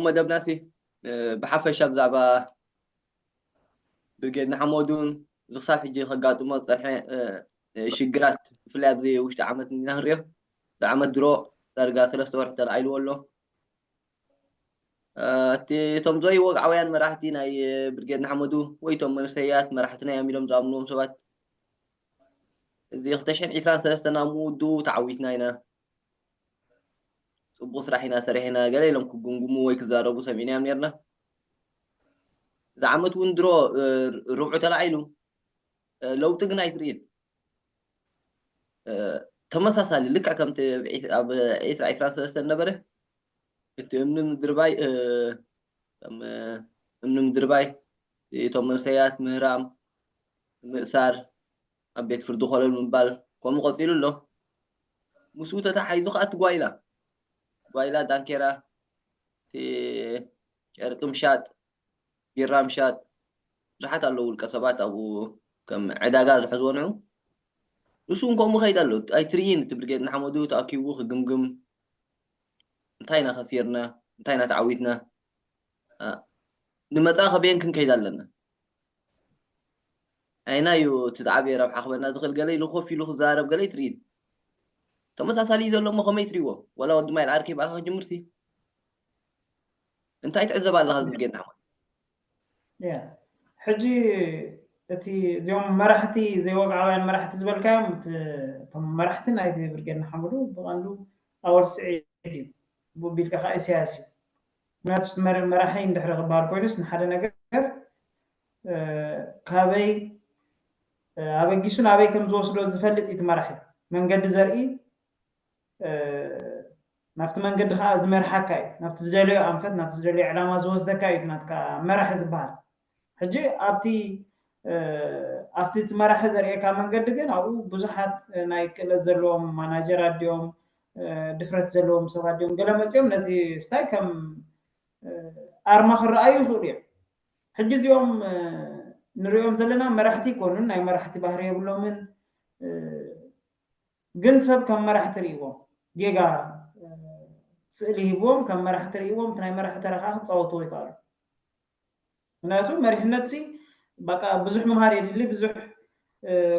መደብናሲ ብሓፈሻ ብዛዕባ ብርጌድ ንሓመዱን ዝኽሳብ ሕጂ ከጋጥሞ ዝፀንሐ ሽግራት፣ ብፍላይ ኣብዚ ውሽጢ ዓመት ኢና ንሪኦ። ብዓመት ድሮ ዳርጋ ሰለስተ ወርሒ ተላዒልዎ ኣሎ። እቲ እቶም ዘይወግዓውያን መራሕቲ ናይ ብርጌድ ንሓመዱ ወይ እቶም መንሰያት መራሕትና እዮም ኢሎም ዝኣምንዎም ሰባት፣ እዚ ክልተ ሽሕን ዕስራን ሰለስተን ኣብ ምውድኡ ተዓዊትና ኢና፣ ፅቡቅ ስራሕ ኢና ሰሪሕና ገለ ኢሎም ክጉምጉሙ ወይ ክዛረቡ ሰሚዕናዮም ነርና። ዝዓመት እውን ድሮ ርብዑ ተላዒሉ፣ ለውጢ ግን ኣይትርእይን። ተመሳሳሊ ልክዕ ከምቲ ኣብ ዕስራ ዕስራን ሰለስተን ነበረ። እቲ እምኒ ምድርባይ እምኒ ምድርባይ፣ እቶም መንሰያት ምህራም፣ ምእሳር፣ ኣብ ቤት ፍርዲ ኮለል ምባል ከምኡ ቀፂሉ ኣሎ። ምስኡ ተታሓሒዙ ከዓ እቲ ጓይላ ጓይላ ዳንኬራ፣ እቲ ጨርቂ ምሻጥ፣ ቢራ ምሻጥ፣ ብዙሓት ኣለዉ ውልቀ ሰባት ኣብኡ ከም ዕዳጋ ዝሕዝዎ ንዑ። ንሱ እውን ከምኡ ከይድ ኣሎ። ኣይትርእይን እቲ ብርጌድ ንሓመዱ ተኣኪቡ ክግምግም፣ እንታይ ኢና ከሲርና፣ እንታይ ኢና ተዓዊትና፣ ንመፃ ከበየን ክንከይድ ኣለና። ኣይና እዩ እቲ ዝዓበየ ረብሓ ክበና ዝኽእል ገለ ኢሉ ኮፍ ኢሉ ክዛረብ ገለ ኣይትርእይን። ተመሳሳሊ እዩ ዘሎ እሞ ከመይ ትርእይዎ? ዋላ ወዲ ማይል ዓርከይ ብኣኻ ክጅምርሲ እንታይ ትዕዘብ ኣለኻ? እዚ ብርጌድ ንሓመዱ ሕጂ እቲ እዚኦም መራሕቲ ዘይወግዓውያን መራሕቲ ዝበልካዮም እቶም መራሕቲ ናይቲ ብርጌድ ንሓመዱ ብቐንዱ ኣወል ስዒድ እዩ። ብቢልካ ከዓ ኢሳያስ እዩ። ምክንያቱ መራሒ እንድሕሪ ክበሃል ኮይኑስ ንሓደ ነገር ካበይ ኣበጊሱ ናበይ ከም ዝወስዶ ዝፈልጥ እዩ እቲ መራሒ። መንገዲ ዘርኢ ናብቲ መንገዲ ከዓ ዝመርሓካ እዩ። ናብቲ ዝደለዮ ኣንፈት ናብቲ ዝደለዮ ዕላማ ዝወስደካ እዩ ናትካ መራሒ ዝበሃል። ሕጂ ኣብቲ ኣብቲ እቲ መራሒ ዘርእየካ መንገዲ ግን ኣብኡ ብዙሓት ናይ ክእለት ዘለዎም ማናጀራት ድዮም ድፍረት ዘለዎም ሰባት ድዮም ገለ መፂኦም ነቲ ስታይ ከም ኣርማ ክረኣዩ ይኽእሉ እዮም። ሕጂ እዚኦም ንሪኦም ዘለና መራሕቲ ይኮኑን ናይ መራሕቲ ባህሪ የብሎምን። ግን ሰብ ከም መራሕቲ ርእይዎም ጌጋ ስእሊ ሂብዎም ከም መራሕቲ ርእይዎም እቲ ናይ መራሒ ተረኻ ክፃወትዎ ይኽኣሉ። ምክንያቱ መሪሕነት ሲ በቃ ብዙሕ ምምሃር የድሊ። ብዙሕ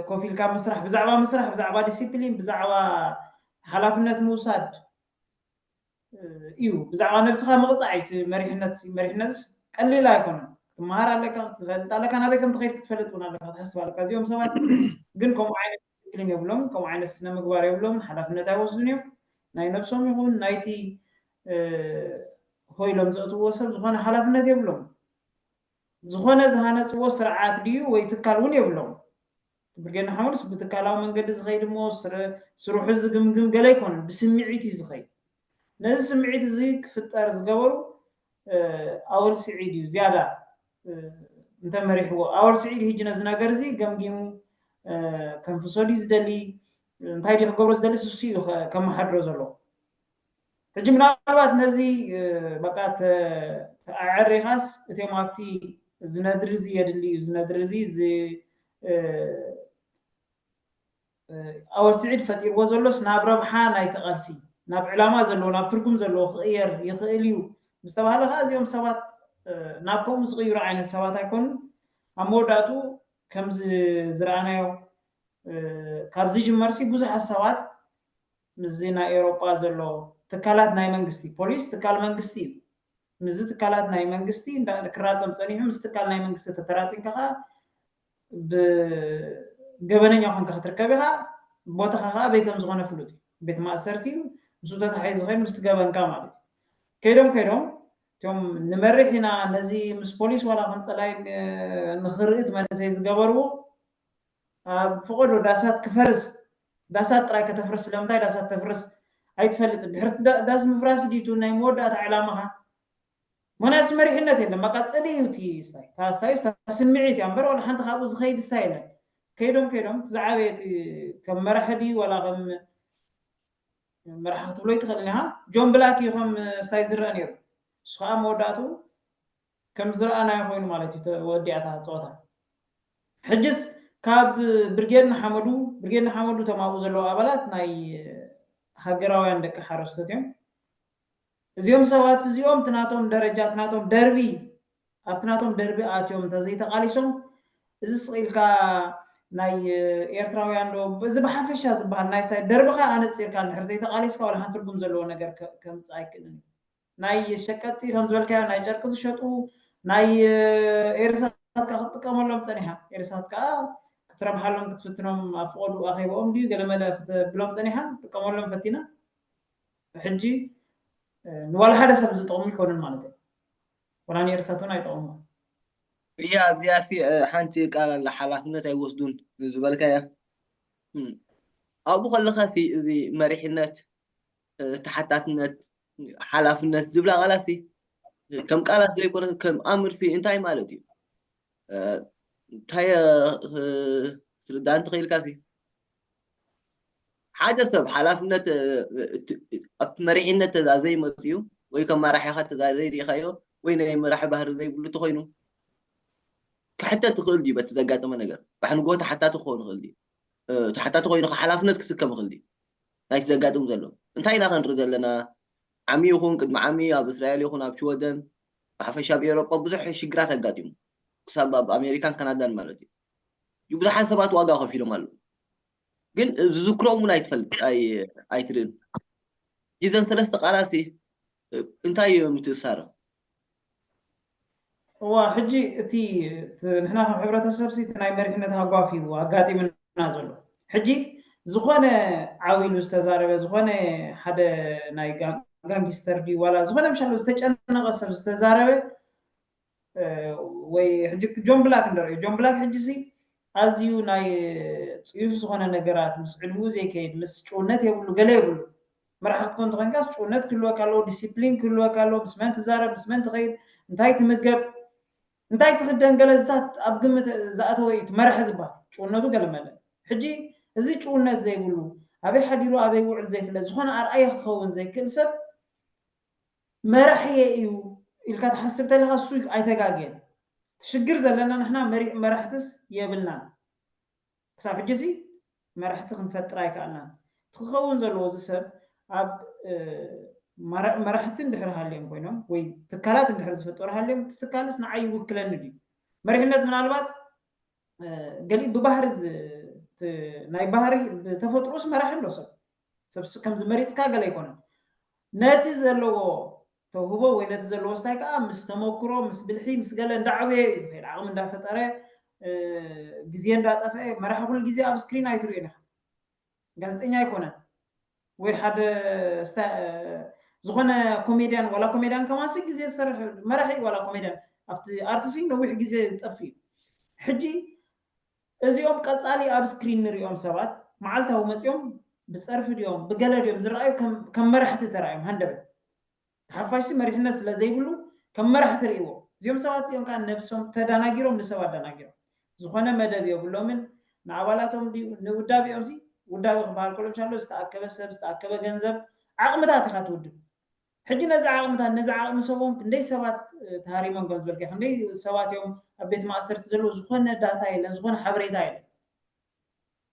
ኮፍ ኢልካ ምስራሕ ብዛዕባ ምስራሕ ብዛዕባ ዲሲፕሊን ብዛዕባ ሓላፍነት ምውሳድ እዩ። ብዛዕባ ነብስኻ ምቕፃዕ እዩ እቲ መሪሕነት። መሪሕነትስ ቀሊል ኣይኮነን። ክትመሃር ኣለካ፣ ክትፈልጥ ኣለካ፣ ናበይ ከም ትኸይድ ክትፈልጥ እውን ኣለካ፣ ክትሓስብ ኣለካ። እዚኦም ሰባት ግን ከምኡ ዓይነት ዲስፕሊን የብሎም፣ ከምኡ ዓይነት ስነ ምግባር የብሎም፣ ሓላፍነት ኣይወስዱን እዮም። ናይ ነብሶም ይኹን ናይቲ ሆይሎም ዘእትዎ ሰብ ዝኾነ ሓላፍነት የብሎም። ዝኾነ ዝሃነፅዎ ስርዓት ድዩ ወይ ትካል እውን የብሎም። ብርጌድ ንሓመዱስ ብትካላዊ መንገዲ ዝኸይድ እሞ ስርሑ ዝግምግም ገለ ኣይኮነን፣ ብስምዒት እዩ ዝኸይድ። ነዚ ስምዒት እዚ ክፍጠር ዝገበሩ ኣወል ስዒድ እዩ ዝያዳ እንተመሪሕዎ። ኣወል ስዒድ ሕጂ ነዚ ነገር እዚ ገምጊሙ ከንፍሶ ድዩ ዝደሊ እንታይ ድዩ ክገብሮ ዝደሊ ስሱ እዩ ከመሓድሮ ዘሎ። ሕጂ ምናልባት ነዚ በቃ ኣዕሪኻስ እቶም ኣብቲ ዝነድሪ እዚ የድሊ እዩ ዝነድሪ እዚ ኣወል ስዒድ ፈጢርዎ ዘሎስ ናብ ረብሓ ናይቲ ቃልሲ ናብ ዕላማ ዘለዎ ናብ ትርጉም ዘለዎ ክቕየር ይኽእል እዩ ምስተባሃለ ከዓ እዚኦም ሰባት ናብ ከምኡ ዝቕይሩ ዓይነት ሰባት ኣይኮኑን። ኣብ መወዳእቱ ከምዚ ዝረኣናዮ ካብዚ ጅመርሲ ብዙሓት ሰባት ምስዚ ናይ ኤውሮጳ ዘሎ ትካላት ናይ መንግስቲ ፖሊስ ትካል መንግስቲ እዩ። ምስዚ ትካላት ናይ መንግስቲ ክራፀም ፀኒሑ ምስ ትካል ናይ መንግስቲ ተተራፂምካ ከዓ ብገበነኛ ኮንካ ክትርከብ ኢኻ። ቦታኻ ከዓ ኣበይ ከም ዝኾነ ፍሉጥ እዩ። ቤት ማእሰርቲ እዩ። ምስኡ ተታሒዙ ኮይኑ ምስቲ ገበንካ ማለት እዩ። ከይዶም ከይዶም እቶም ንመርሕ ኢና ነዚ ምስ ፖሊስ ዋላ ከም ፀላይ ንኽርኢ እቲ መንእሰይ ዝገበርዎ ኣብ ፈቐዶ ዳሳት ክፈርስ ዳሳት ጥራይ ከተፍርስ ስለምንታይ ዳሳት ተፍርስ ኣይትፈልጥን። ድሕርቲ ዳስ ምፍራስ ድዩ ናይ መወዳእታ ዕላማኻ? ምክንያቱ መሪሕነት የለን። በቃ ፅልኢ እዩ እቲ ስታይ እታ ስታይ ስታ ስምዒት እያ እምበር ዋላ ሓንቲ ካብኡ ዝኸይድ ስታይ የለን። ከይዶም ከይዶም እቲ ዝዓበየ እቲ ከም መራሒ ድዩ ዋላ ከም መራሒ ክትብሎ ይትኽእል ኢኻ። ጆን ብላክ እዩ ከም ስታይ ዝረአ ነይሩ። እሱ ከዓ መወዳእትኡ ከም ዝረኣናዮ ኮይኑ ማለት እዩ ተወዲኣታ ፀወታ። ሕጅስ ካብ ብርጌድ ንሓመዱ ብርጌድ ንሓመዱ ተማኡ ዘለዉ ኣባላት ናይ ሃገራውያን ደቂ ሓረስቶት እዮም። እዚኦም ሰባት እዚኦም እቲ ናቶም ደረጃ እቲ ናቶም ደርቢ ኣብቲ ናቶም ደርቢ ኣትዮም እንተዘይተቓሊሶም እዚ ስቕ ኢልካ ናይ ኤርትራውያን ዶ እዚ ብሓፈሻ ዝበሃል ናይ ስታይ ደርብኻ ኣነፂርካ እንድሕር ዘይተቓሊስካ ዋላ ሓንቲ ትርጉም ዘለዎ ነገር ከምፅእ ኣይክእልን እዩ። ናይ ሸቀጢ ከም ዝበልካዮ ናይ ጨርቂ ዝሸጡ ናይ ኤርሳት ክትጥቀመሎም ፀኒሓ ኤርሳት ከዓ ክትረብሓሎም ክትፍትኖም ኣብ ፍቐዱ ኣኼባኦም ድዩ ገለመለ ክትብሎም ፀኒሓ ትጥቀመሎም ፈቲና ሕጂ ንዋላ ሓደ ሰብ ዝጠቕሙ ይኮኑን ማለት እዩ። ወላ ንኤርሳት እውን ኣይጠቕሙ። እያ እዚኣ ሲ ሓንቲ ቃል ኣላ ሓላፍነት ኣይወስዱን ዝበልካያ ኣብኡ ከለካ ሲ እዚ መሪሕነት ተሓታትነት ሓላፍነት ዝብላ ቃላት ሲ ከም ቃላት ዘይኮነ ከም ኣምር ሲ እንታይ ማለት እዩ? እንታይ ስርዳን ትኽኢልካ ሲ ሓደ ሰብ ሓላፍነት ኣብቲ መሪሕነት ተዛዘይ መፅኡ ወይ ከም መራሒኻ ተዛዘይ ሪኢኻዮ ወይ ናይ መራሒ ባህሪ ዘይብሉ ተኮይኑ ክሕተት ትኽእል ድዩ በቲ ዘጋጠመ ነገር ባሕንጎ ተሓታቲ ክኸውን ይኽእል ድዩ ተሓታቲ ኮይኑ ሓላፍነት ክስከም ይኽእል ድዩ ናይቲ ዘጋጥም ዘሎ እንታይ ኢና ክንርኢ ዘለና ዓሚ ይኹን ቅድሚ ዓሚ ኣብ እስራኤል ይኹን ኣብ ሽወደን ብሓፈሻ ኣብ ኤሮጳ ብዙሕ ሽግራት ኣጋጢሙ ክሳብ ኣብ ኣሜሪካን ካናዳን ማለት እዩ ብዙሓት ሰባት ዋጋ ከፊሎም ኣለዉ ግን ዝዝክሮም እውን ኣይትፈልጥ ኣይትርእን እዘን ሰለስተ ቃላሲ እንታይ እዩ ምትእሳር እዋ ሕጂ እቲ ንሕና ከም ሕብረተሰብ ሲ ናይ መሪሕነት ሃጓፍ እዩ ኣጋጢምና ዘሎ ሕጂ ዝኾነ ዓው ኢሉ ዝተዛረበ ዝኾነ ሓደ ናይ ጋንጊስተር ድዩ ዋላ ዝኾነ ምሻሎ ዝተጨነቐ ሰብ ዝተዛረበ ወይ ሕጂ ጆን ብላክ ንሪኦ ጆን ብላክ ሕጂ ሲ ኣዝዩ ናይ ፅዩፍ ዝኾነ ነገራት ምስ ዕድሚኡ ዘይከይድ ምስ ጭውነት የብሉ ገለ የብሉ መራሒ ክትኮን ተኮንካስ ጭውነት ክህልወካ ኣለዎ ዲሲፕሊን ክህልወካ ኣለዎ ምስ መን ትዛረብ ምስ መን ትኸይድ እንታይ ትምገብ እንታይ ትኽደን ገለ ዝታት ኣብ ግምት ዝኣተወ እዩ መራሒ ዝበሃል ጭውነቱ ገለ መለ ሕጂ እዚ ጭውነት ዘይብሉ ኣበይ ሓዲሩ ኣበይ ውዕል ዘይፍለጥ ዝኾነ ኣርኣየ ክኸውን ዘይክእል ሰብ መራሕየ እዩ ኢልካ ትሓስብ ተለካ እሱ ኣይተጋግየን ትሽግር ዘለና ንሕና መሪሕ መራሕትስ የብልናን ክሳብ ሕጂ ሲ መራሕቲ ክንፈጥር ኣይከኣልናን ትክኸውን ዘለዎ እዚ ሰብ ኣብ መራሕቲ እንድሕር ሃልዮም ኮይኖም ወይ ትካላት እንድሕር ዝፍጠሩ ሃልዮም እቲ ትካልስ ንዓይ ይውክለኒ ድዩ መሪሕነት ምናልባት ገሊእ ብባህሪ ናይ ባህሪ ብተፈጥሮስ መራሒ ኣሎ ሰብ ሰብ ከምዚ መሪፅካ ገለ ኣይኮነን ነቲ ዘለዎ ተውህቦ ወይ ነቲ ዘለዎ ስታይ ከዓ ምስ ተመክሮ ምስ ብልሒ ምስ ገለ እንዳዓበየ እዩ ዝኸይድ ዓቕሚ እንዳፈጠረ ግዜ እንዳጠፍአ መራሒ ኩሉ ግዜ ኣብ ስክሪን ኣይትሪኦ ኢኻ ጋዜጠኛ ኣይኮነን ወይ ሓደ ዝኾነ ኮሜድያን ዋላ ኮሜድያን ከማሲ ግዜ ዝሰርሕ መራሒ ዋላ ኮሜድያን ኣብቲ ኣርትሲ ነዊሕ ግዜ ዝጠፍ እዩ ሕጂ እዚኦም ቀፃሊ ኣብ ስክሪን ንሪኦም ሰባት መዓልታዊ መፂኦም ብፀርፊ ድዮም ብገለ ድዮም ዝረኣዩ ከም መራሕቲ ተረኣዮም ሃንደበት ተሓፋሽቲ መሪሕነት ስለ ዘይብሉ ከም መራሕቲ ርእይዎ እዚኦም ሰባት እዚኦም ከዓ ነብሶም ተዳናጊሮም ንሰብ ኣዳናጊሮም ዝኾነ መደብ የብሎምን ንኣባላቶም ድዩ ንውዳቢኦም ሲ ውዳቢ ክበሃል ከሎ ምሻሎ ዝተኣከበ ሰብ ዝተኣከበ ገንዘብ ዓቕምታት ኢኻ ትውድብ ሕጂ ነዚ ዓቕምታት ነዚ ዓቕሚ ሰቦም ክንደይ ሰባት ተሃሪሞም ከም ዝበልካ ክንደይ ሰባት እዮም ኣብ ቤት ማእሰርቲ ዘለዉ ዝኾነ ዳታ የለን ዝኾነ ሓበሬታ የለን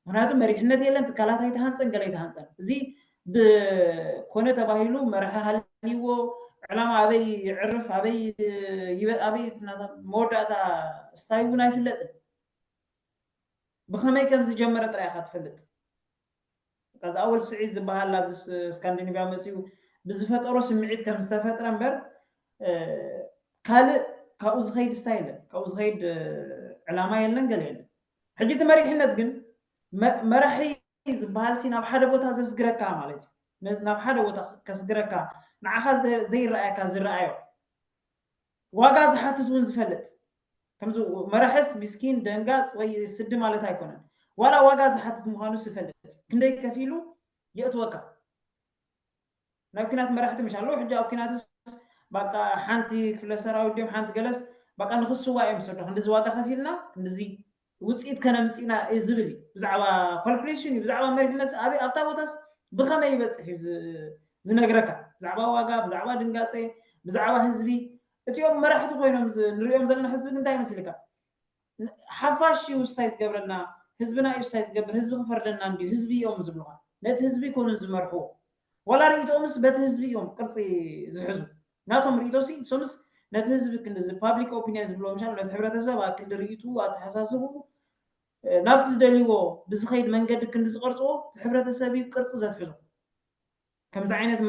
ምክንያቱ መሪሕነት የለን ትካላት ኣይተሃንፀን ገለ ኣይተሃንፀን እዚ ብኮነ ተባሂሉ መራሒ ሃልይዎ ዕላማ ኣበይ ይዕርፍ ኣበይ ኣበይ መወዳእታ ስታይ እውን ኣይፍለጥን ብኸመይ ከም ዝጀመረ ጥራይ ኢኻ ትፈልጥ ዝኣወል ስዒድ ዝበሃል ኣብዚ ስካንዲኒቪያ መፅኡ ብዝፈጠሮ ስምዒት ከም ዝተፈጥረ እምበር ካልእ ካብኡ ዝኸይድ ስታይ የለን ካብኡ ዝኸይድ ዕላማ የለን ገለ የለን ሕጂ እቲ መሪሕነት ግን መራሒ ዝበሃል ሲ ናብ ሓደ ቦታ ዘስግረካ ማለት እዩ ናብ ሓደ ቦታ ከስግረካ ንዓኻ ዘይረኣየካ ዝረኣዮ ዋጋ ዝሓትት እውን ዝፈልጥ ከምዚ መራሕስ ምስኪን ደንጋፅ ወይ ስዲ ማለት ኣይኮነን ዋላ ዋጋ ዝሓትት ምዃኑ ዝፈልጥ ክንደይ ከፊሉ የእትወካ ናይ ኩናት መራሕቲ ምሽ ኣለዉ ሕጂ ኣብ ኩናትስ በቃ ሓንቲ ክፍለ ሰራዊት ድዮም ሓንቲ ገለስ በቃ ንክስዋ እዮም ዝሰዶ ክንዲዚ ዋጋ ከፊልና ክንዲዚ ውፅኢት ከነምፅእና ዝብል እዩ ብዛዕባ ካልኩሌሽን እዩ ብዛዕባ መሪሕነት ኣበይ ኣብታ ቦታስ ብኸመይ ይበፅሕ እዩ ዝነግረካ ብዛዕባ ዋጋ ብዛዕባ ድንጋፀ ብዛዕባ ህዝቢ እቲኦም መራሕቲ ኮይኖም ንሪኦም ዘለና ህዝቢ እንታይ ይመስልካ ሓፋሽ እዩ ስታይ ዝገብረና ህዝብና እዩ ስታይ ዝገብር ህዝቢ ክፈርደና እንድዩ ህዝቢ እዮም ዝብልካ ነቲ ህዝቢ ይኮኑን ዝመርሕዎ ዋላ ርእይቶኦምስ በቲ ህዝቢ እዮም ቅርፂ ዝሕዙ። ናቶም ርእይቶ ሲ እሶምስ ነቲ ህዝቢ ክንዲ እዚ ፓብሊክ ኦፒኒየን ዝብልዎ ምሻል ነቲ ሕብረተሰብ ኣብ ክንዲ ርእይቱ ኣተሓሳስቡ ናብቲ ዝደልይዎ ብዝኸይድ መንገዲ ክንዲ ዝቐርፅዎ እቲ ሕብረተሰብ እዩ ቅርፂ ዘትሕዞ። ከምዚ ዓይነት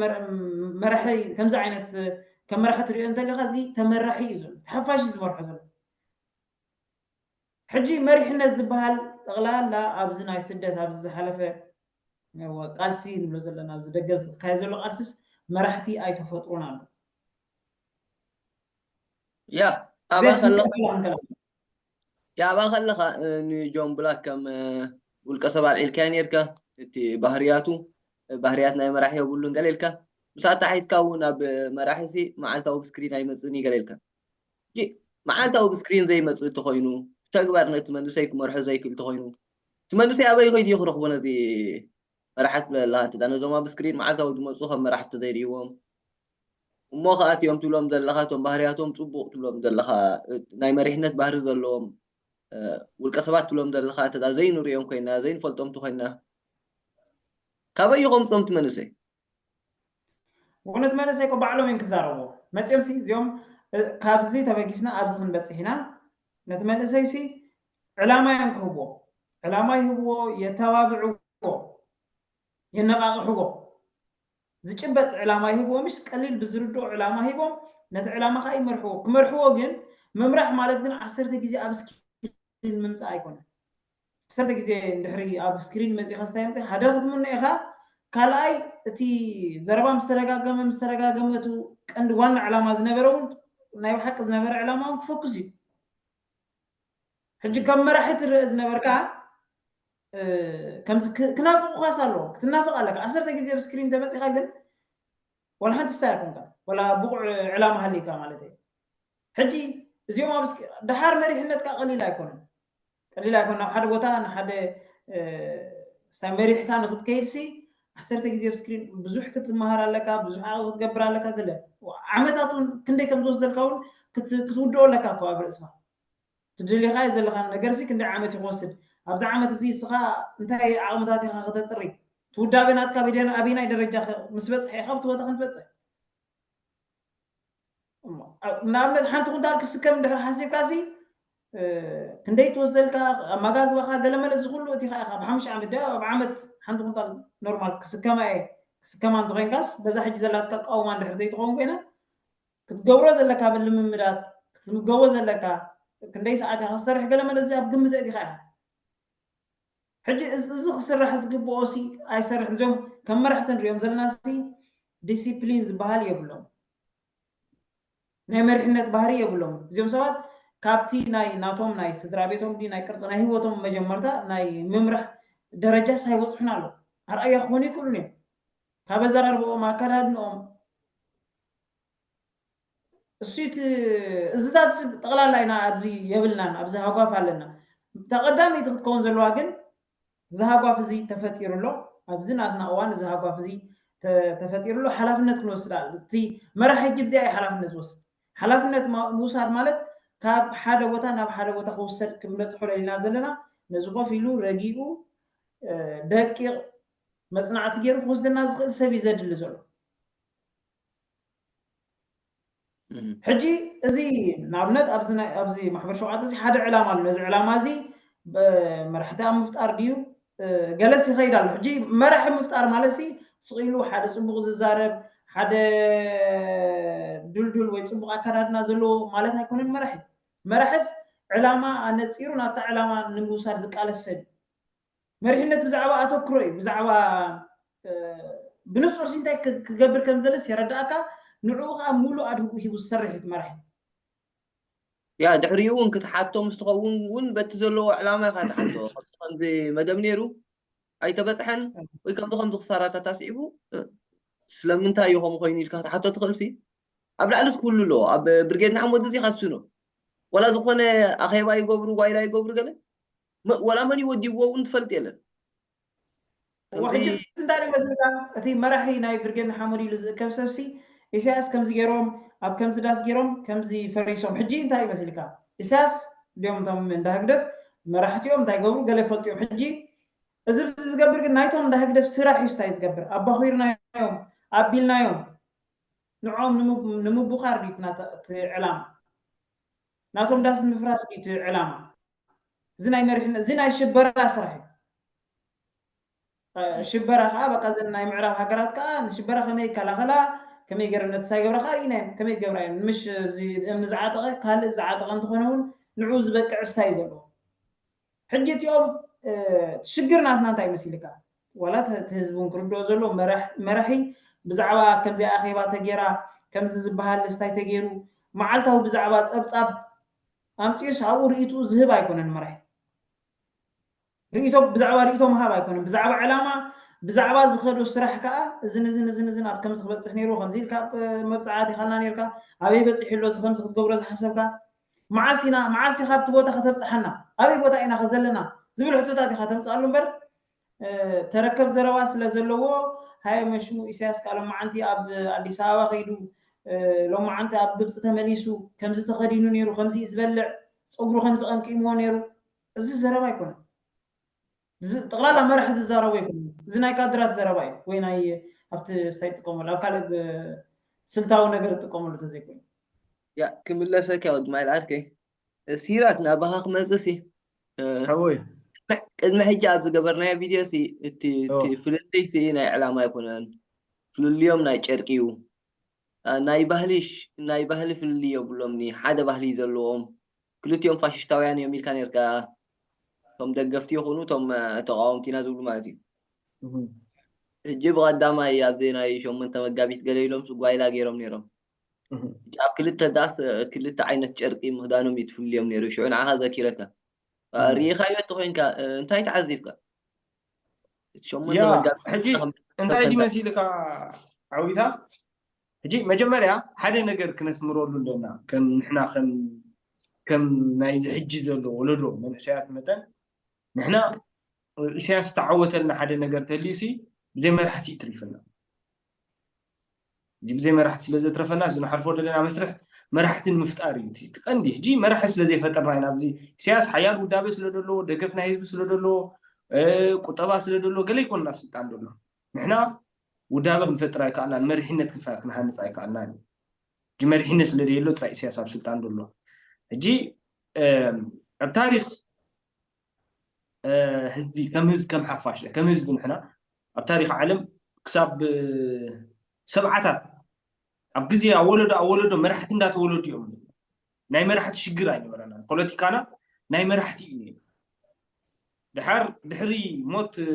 መራሒ ከምዚ ዓይነት ከም መራሒ ትሪኦ እንተሊኻ እዚ ተመራሒ እዩ ዘሎ፣ ተሓፋሽ እዩ ዝመርሖ ዘሎ። ሕጂ መሪሕነት ዝበሃል ጠቕላላ ኣብዚ ናይ ስደት ኣብዚ ዝሓለፈ ቃልሲ ንብሎ ዘለና ኣብዚ ደገ ዝካየ ዘሎ ቃልሲስ መራሕቲ ኣይተፈጥሩን ኣሎ። ያ ኣብኣ ከለኻ ያ ኣብኣ ከለኻ ንጆን ብላክ ከም ውልቀ ሰብ ኣልዒልካዮ ነርካ። እቲ ባህርያቱ ባህርያት ናይ መራሒ የብሉን ገለ ኢልካ። ምስ ኣተሓሒዝካ እውን ኣብ መራሒ ሲ መዓልታዊ ብስክሪን ኣይመፅእን እዩ ገለ ኢልካ። መዓልታዊ ብስክሪን ዘይመፅእ እንተኮይኑ፣ ብተግባር ነቲ መንእሰይ ክመርሖ ዘይክእል እንተኮይኑ፣ እቲ መንእሰይ ኣበይ ከይዱ እዩ ክረኽቦ ነዚ መራሕቲ ትብለ ዘለኻ? እንተ ነዞም ኣብ ስክሪን መዓልታዊ ዝመፁ ከም መራሕቲ ተዘይርእይዎም እሞ ከዓ እቲኦም ትብሎም ዘለኻ እቶም ባህርያቶም ፅቡቕ ትብሎም ዘለኻ ናይ መሪሕነት ባህሪ ዘለዎም ውልቀ ሰባት ትብሎም ዘለኻ እንተ ዘይንሪኦም ኮይና ዘይንፈልጦም እንተኮይና ካበይ ይኸምፆም እቲ መንእሰይ? እውነት መንእሰይ እኮ ባዕሎም እዮም ክዛረብዎ መፅኦም ሲ እዚኦም ካብዚ ተበጊስና ኣብዚ ክንበፅሕ ኢና። ነቲ መንእሰይ ሲ ዕላማ እዮም ክህብዎ፣ ዕላማ ይህብዎ፣ የተባብዕዎ፣ የነቃቅሕዎ። ዝጭበጥ ዕላማ ይህብዎ፣ ምሽ ቀሊል ብዝርድኦ ዕላማ ሂቦም ነቲ ዕላማ ከዓ ይመርሕዎ። ክመርሕዎ ግን ምምራሕ ማለት ግን ዓሰርተ ግዜ ኣብ ስክሪን ምምፃእ ኣይኮነን። ዓሰርተ ግዜ እንድሕሪ ኣብ ስክሪን መፂኻ ስታይ መፂኻ ሓደ ክትምኖ ኢኻ። ካልኣይ እቲ ዘረባ ምስ ተደጋገመ ምስ ተደጋገመ እቲ ቀንዲ ዋና ዕላማ ዝነበረ እውን ናይ ብሓቂ ዝነበረ ዕላማ እውን ክፈኩስ እዩ። ሕጂ ከም መራሒ ትረአ ዝነበርካ ከምዚ ክናፍቑኻስ ኣለዎ ክትናፍቕ ኣለካ። ዓሰርተ ግዜ ኣብ ስክሪን ተመፂኻ ግን ዋላ ሓንቲ ስታይ ኣይኮንካ ዋላ ብቑዕ ዕላማ ሃልይካ ማለት እዩ። ሕጂ እዚኦም ኣብ ደሓር መሪሕነትካ ቀሊል ኣይኮነን። ቀሊል ኣይኮን ናብ ሓደ ቦታ ንሓደ ስታይ መሪሕካ ንክትከይድ ሲ ዓሰርተ ግዜ ኣብ ስክሪን ብዙሕ ክትመሃር ኣለካ፣ ብዙሕ ዓቕሊ ክትገብር ኣለካ። ገለ ዓመታት እውን ክንደይ ከም ዝወስደልካ እውን ክትውድኦ ኣለካ እኮ ኣብ ርእስኻ። ትደሊኻዮ ዘለኻ ነገር ሲ ክንደይ ዓመት እዩ ክወስድ? ኣብዚ ዓመት እዚ እስኻ እንታይ ዓቕምታት ኢኻ ከተጥሪ? ትውዳበ ናትካ ኣበየናይ ደረጃ ምስ በፅሐ ኢኻ ኣብቲ ቦታ ክንትበፅሕ? ንኣብነት ሓንቲ ኩንታል ክስከም እንድሕር ሓሲብካ ሲ ክንደይ ትወስደልካ? ኣመጋግባኻ ገለመለ እዚ ኩሉ እቲ ኻ ኢኻ ብሓሙሽተ ዓመት ዲያ ኣብ ዓመት ሓንቲ ኩንታል ኖርማል ክስከማ እየ ክስከማ እንተኮይንካስ በዛ ሕጂ ዘላትካ ቃውማ እንድሕር ዘይትኸውን ኮይና ክትገብሮ ዘለካ ልምምዳት ክትምገቦ ዘለካ ክንደይ ሰዓት ኢኻ ክትሰርሕ ገለመለ እዚ ኣብ ግምት ኣእቲኻ ኢኻ። ሕጂ እዚ ክስራሕ ዝግብኦ ሲ ኣይሰርሕ እዚኦም ከም መራሕቲ ንሪኦም ዘለና ሲ ዲሲፕሊን ዝበሃል የብሎም። ናይ መሪሕነት ባህሪ የብሎም እዚኦም ሰባት። ካብቲ ናይ ናቶም ናይ ስድራ ቤቶም ዲ ናይ ቅርፂ ናይ ህይወቶም መጀመርታ ናይ ምምራሕ ደረጃ ሳይበፅሑን ኣሎ። ኣርኣያ ክኾኑ ይክእሉን እዮም ካብ ኣዘራርበኦም ኣከዳድንኦም። እሱ እዚታት ጠቕላላ ኢና ኣብዚ የብልናን ኣብዚ ሃጓፍ ኣለና። ተቐዳመይቲ ክትከውን ዘለዋ ግን እዚ ሃጓፍ እዚ ተፈጢሩ ኣሎ። ኣብዚ ናትና እዋን እዚ ሃጓፍ እዚ ተፈጢሩ ኣሎ። ሓላፍነት ክንወስድ ኣለ እቲ መራሒ ግብዚኣ እዩ ሓላፍነት ዝወስድ። ሓላፍነት ምውሳድ ማለት ካብ ሓደ ቦታ ናብ ሓደ ቦታ ክውሰድ ክንበፅሖ ደሊና ዘለና ነዚ ኮፍ ኢሉ ረጊኡ ደቂቕ መፅናዕቲ ገይሩ ክወስደና ዝኽእል ሰብ እዩ ዘድሊ ዘሎ። ሕጂ እዚ ንኣብነት ኣብዚ ማሕበር ሸውዓተ እዚ ሓደ ዕላማ ኣሎ። ነዚ ዕላማ እዚ መራሕቲ ኣብ ምፍጣር ድዩ ገለስ ይኸይድ ኣሎ። ሕጂ መራሒ ምፍጣር ማለት ሲ ስቕ ኢሉ ሓደ ፅቡቕ ዝዛረብ ሓደ ድልዱል ወይ ፅቡቕ ኣከዳድና ዘለዎ ማለት ኣይኮነን መራሒ። መራሕስ ዕላማ ኣነፂሩ ናብታ ዕላማ ንምውሳድ ዝቃለስ ሰብ እዩ። መሪሕነት ብዛዕባ ኣተክሮ እዩ ብዛዕባ ብንፁር ሲ እንታይ ክገብር ከም ዘለስ የረዳእካ። ንዕኡ ከዓ ሙሉእ ኣድህቡ ሂቡ ዝሰርሕ እዩ መራሒ። ያ ድሕሪኡ እውን ክትሓቶ ምስ ትኸውን እውን በቲ ዘለዎ ዕላማ ኢካ ትሓቶ። ከምዚ መደብ ነይሩ ኣይተበፅሐን ወይ ከምዚ ከምዚ ክሳራታት ኣስዒቡ ስለምንታይ እዩ ከምኡ ኮይኑ ኢልካ ክትሓቶ ትኽእል ሲ ኣብ ላዕሊ ክህሉ ኣለዎ። ኣብ ብርጌድ ንሓመዱ እዚ ካትስኖ ዋላ ዝኾነ ኣኼባ ይገብሩ ዋይላ ይገብሩ ገለ ወላ መን ይወዲብዎ እውን ትፈልጥ የለን። ሕጂ እንታይ ዶ መስልካ እቲ መራሒ ናይ ብርጌድ ንሓመዱ ኢሉ ዝእከብ ሰብሲ ኢሳያስ ከምዚ ገይሮም ኣብ ከምዚ ዳስ ገይሮም ከምዚ ፈሪሶም። ሕጂ እንታይ ይመስልካ ኢሳያስ እንዲኦም እቶም እንዳ ህግደፍ መራሕቲኦም እንታይ ገብሩ ገለ ፈልጢኦም። ሕጂ እዚ ዝገብር ግን ናይቶም እንዳ ህግደፍ ስራሕ እዩ ስታይ ዝገብር ኣባኺሩ ናይ ኣቢልናዮም። ንዕኦም ንምብ- ንምቡኻር ድዩ እቲ ናታ- እቲ ዕላማ? ናቶም ዳስ ንምፍራስ ድዩ እቲ ዕላማ? እዚ ናይ መሪሕነት፣ እዚ ናይ ሽበራ ስራሕ እዩ። ሽበራ ከዓ በቃ፣ እዘን ናይ ምዕራብ ሃገራት ከዓ ንሽበራ ከመይ ይከላኸላ፣ ከመይ ገይረን ነቲ ሳይገብራ ከዓ ርኢናዮም። ከመይ ገብራ እዮም? ምሽ እዚ እምኒ ዝዓጠቐ ካልእ ዝዓጠቐ እንተኾነ እውን ንዕኡ ዝበቅዕ ስታይ ዘለዎ። ሕጂ እቲኦም ሽግር ናትና እንታይ መሲልካ? ዋላ እቲ ህዝቢ እውን ክርድኦ ዘለዎ መራሒ ብዛዕባ ከምዚ ኣኼባ ተጌራ፣ ከምዚ ዝበሃል ስታይ ተገይሩ፣ መዓልታዊ ብዛዕባ ፀብፃብ ኣምፂኡስ ኣብኡ ርእይትኡ ዝህብ ኣይኮነን መራሒ። ርእይቶ ብዛዕባ ርእይቶ ምሃብ ኣይኮነን፣ ብዛዕባ ዕላማ፣ ብዛዕባ ዝኸዶ ስራሕ ከዓ እዝን እዝን እዝን እዝን ኣብ ከምዚ ክበፅሕ ነይሩ፣ ከምዚ ኢልካ መብፃዓ ኣቲኻልና ነርካ፣ ኣበይ በፂሑ ኣሎ፣ እዚ ከምዚ ክትገብሮ ዝሓሰብካ፣ መዓስ ኢና መዓስ ኢኻ ኣብቲ ቦታ ከተብፅሓና፣ ኣበይ ቦታ ኢና ከዘለና ዝብል ሕቶታት ኢኻ ተምፅኣሉ እምበር፣ ተረከብ ዘረባ ስለ ዘለዎ፣ ሃየ መሽሙ ኢሳያስ ከዓ ሎማዓንቲ ኣብ ኣዲስ ኣበባ ከይዱ፣ ሎማዓንቲ ኣብ ግብፂ ተመሊሱ፣ ከምዚ ተኸዲኑ ነይሩ፣ ከምዚ እዩ ዝበልዕ፣ ፀጉሩ ከምዚ ቀምቂምዎ ነይሩ፣ እዚ ዘረባ ኣይኮነን። ጠቕላላ መራሒ ዝዛረቦ ኣይኮነን። እዚ ናይ ካድራት ዘረባ እዩ፣ ወይ ናይ ኣብቲ ስታይ ትጥቀመሉ ኣብ ካልእ ስልታዊ ነገር ትጥቀመሉ ተዘይኮይኑ። ያ ክምለሰልካ ወዲ ማይል ዓርከይ፣ ሲራክ ናባኻ ክመፅእ ሲ ሓወይ ቅድሚ ሕጂ ኣብ ዝገበርናዮ ቪድዮ ሲ እቲ እቲ ኦ። ፍልልይ ሲ ናይ ዕላማ ኣይኮነን፣ ፍልልዮም ናይ ጨርቂ እዩ። አ፣ ናይ ባህሊ ሽ- ናይ ባህሊ ፍልልይ የብሎም ኒ ሓደ ባህሊ እዩ ዘለዎም። ክልቲኦም ፋሽስታውያን እዮም ኢልካ ነርካ፣ እቶም ደገፍቲ ይኹኑ እቶም አ፣ ተቃወምቲ ኢና ዝብሉ ማለት እዩ። እህም፣ ሕጂ ብቐዳማይ ኣብዚ ናይ ሸሞንተ መጋቢት ገለ ኢሎም ጓይላ ገይሮም ነይሮም። እህም። ሕጂ ኣብ ክልተ ዳስ አ፣ ክልተ ዓይነት ጨርቂ ምኽዳኖም እዩ ትፍልዮም ነይሩ። ሽዑ ንዓኻ ዘኪረካ። አ፣ እህም። ርኢኻዮ እንተኾይንካ አ፣ እንታይ ተዓዚብካ? እቲ ሸሞንተ ያ መጋቢት ሕጂ ከም- እንታይ ከም- ድዩ መሲልካ ዓዊታ? ሕጂ መጀመርያ ሓደ ነገር ክነስምረሉ ኣለና። ከም ንሕና ከም ከም ናይዚ ሕጂ ዘሎ ወለዶ መንእሰያት መጠን ንሕና ኢሳያስ ዝተዓወተልና ሓደ ነገር ተልዩ ሲ ብዘይ መራሕቲ እዩ ትሪፍና። እዚ ብዘይ መራሕቲ ስለ ዘትረፈና እዚ ንሓልፎ ዘለና መስርሕ መራሕቲ ንምፍጣር እዩ እቲ ቀንዲ። ሕጂ መራሒ ስለ ዘይፈጠርና ኢና ኣብዚ ኢሳያስ ሓያል ውዳበ ስለ ደለዎ፣ ደገፍ ናይ ህዝቢ ስለ ደለዎ፣ እ፣ ቁጠባ ስለ ደለዎ ገለ ይኮን ናብ ስልጣን ደሎ። ንሕና ውዳበ ክንፈጥር ኣይከኣልናን፣ መሪሕነት ክንፈ- ክንሃንፅ ኣይከኣልናን እዩ። ሕጂ መሪሕነት ስለ ዘየሎ ጥራይ ኢሳያስ ኣብ ስልጣን ደሎ። ሕጂ እም፣ ኣብ ታሪክ እ፣ ህዝቢ ከም ህዝቢ ከም ሓፋሽ ከም ህዝቢ ንሕና ኣብ ታሪክ ዓለም ክሳብ እ፣ ሰብዓታት ኣብ ግዜ ኣብ ወለዶ ኣብ ወለዶ መራሕቲ እንዳተወለዱ እዮም። ናይ መራሕቲ ሽግር ኣይነበረናን። ፖለቲካና ናይ መራሕቲ እዩ ነይሩ። ድሓር ድሕሪ ሞት እ፣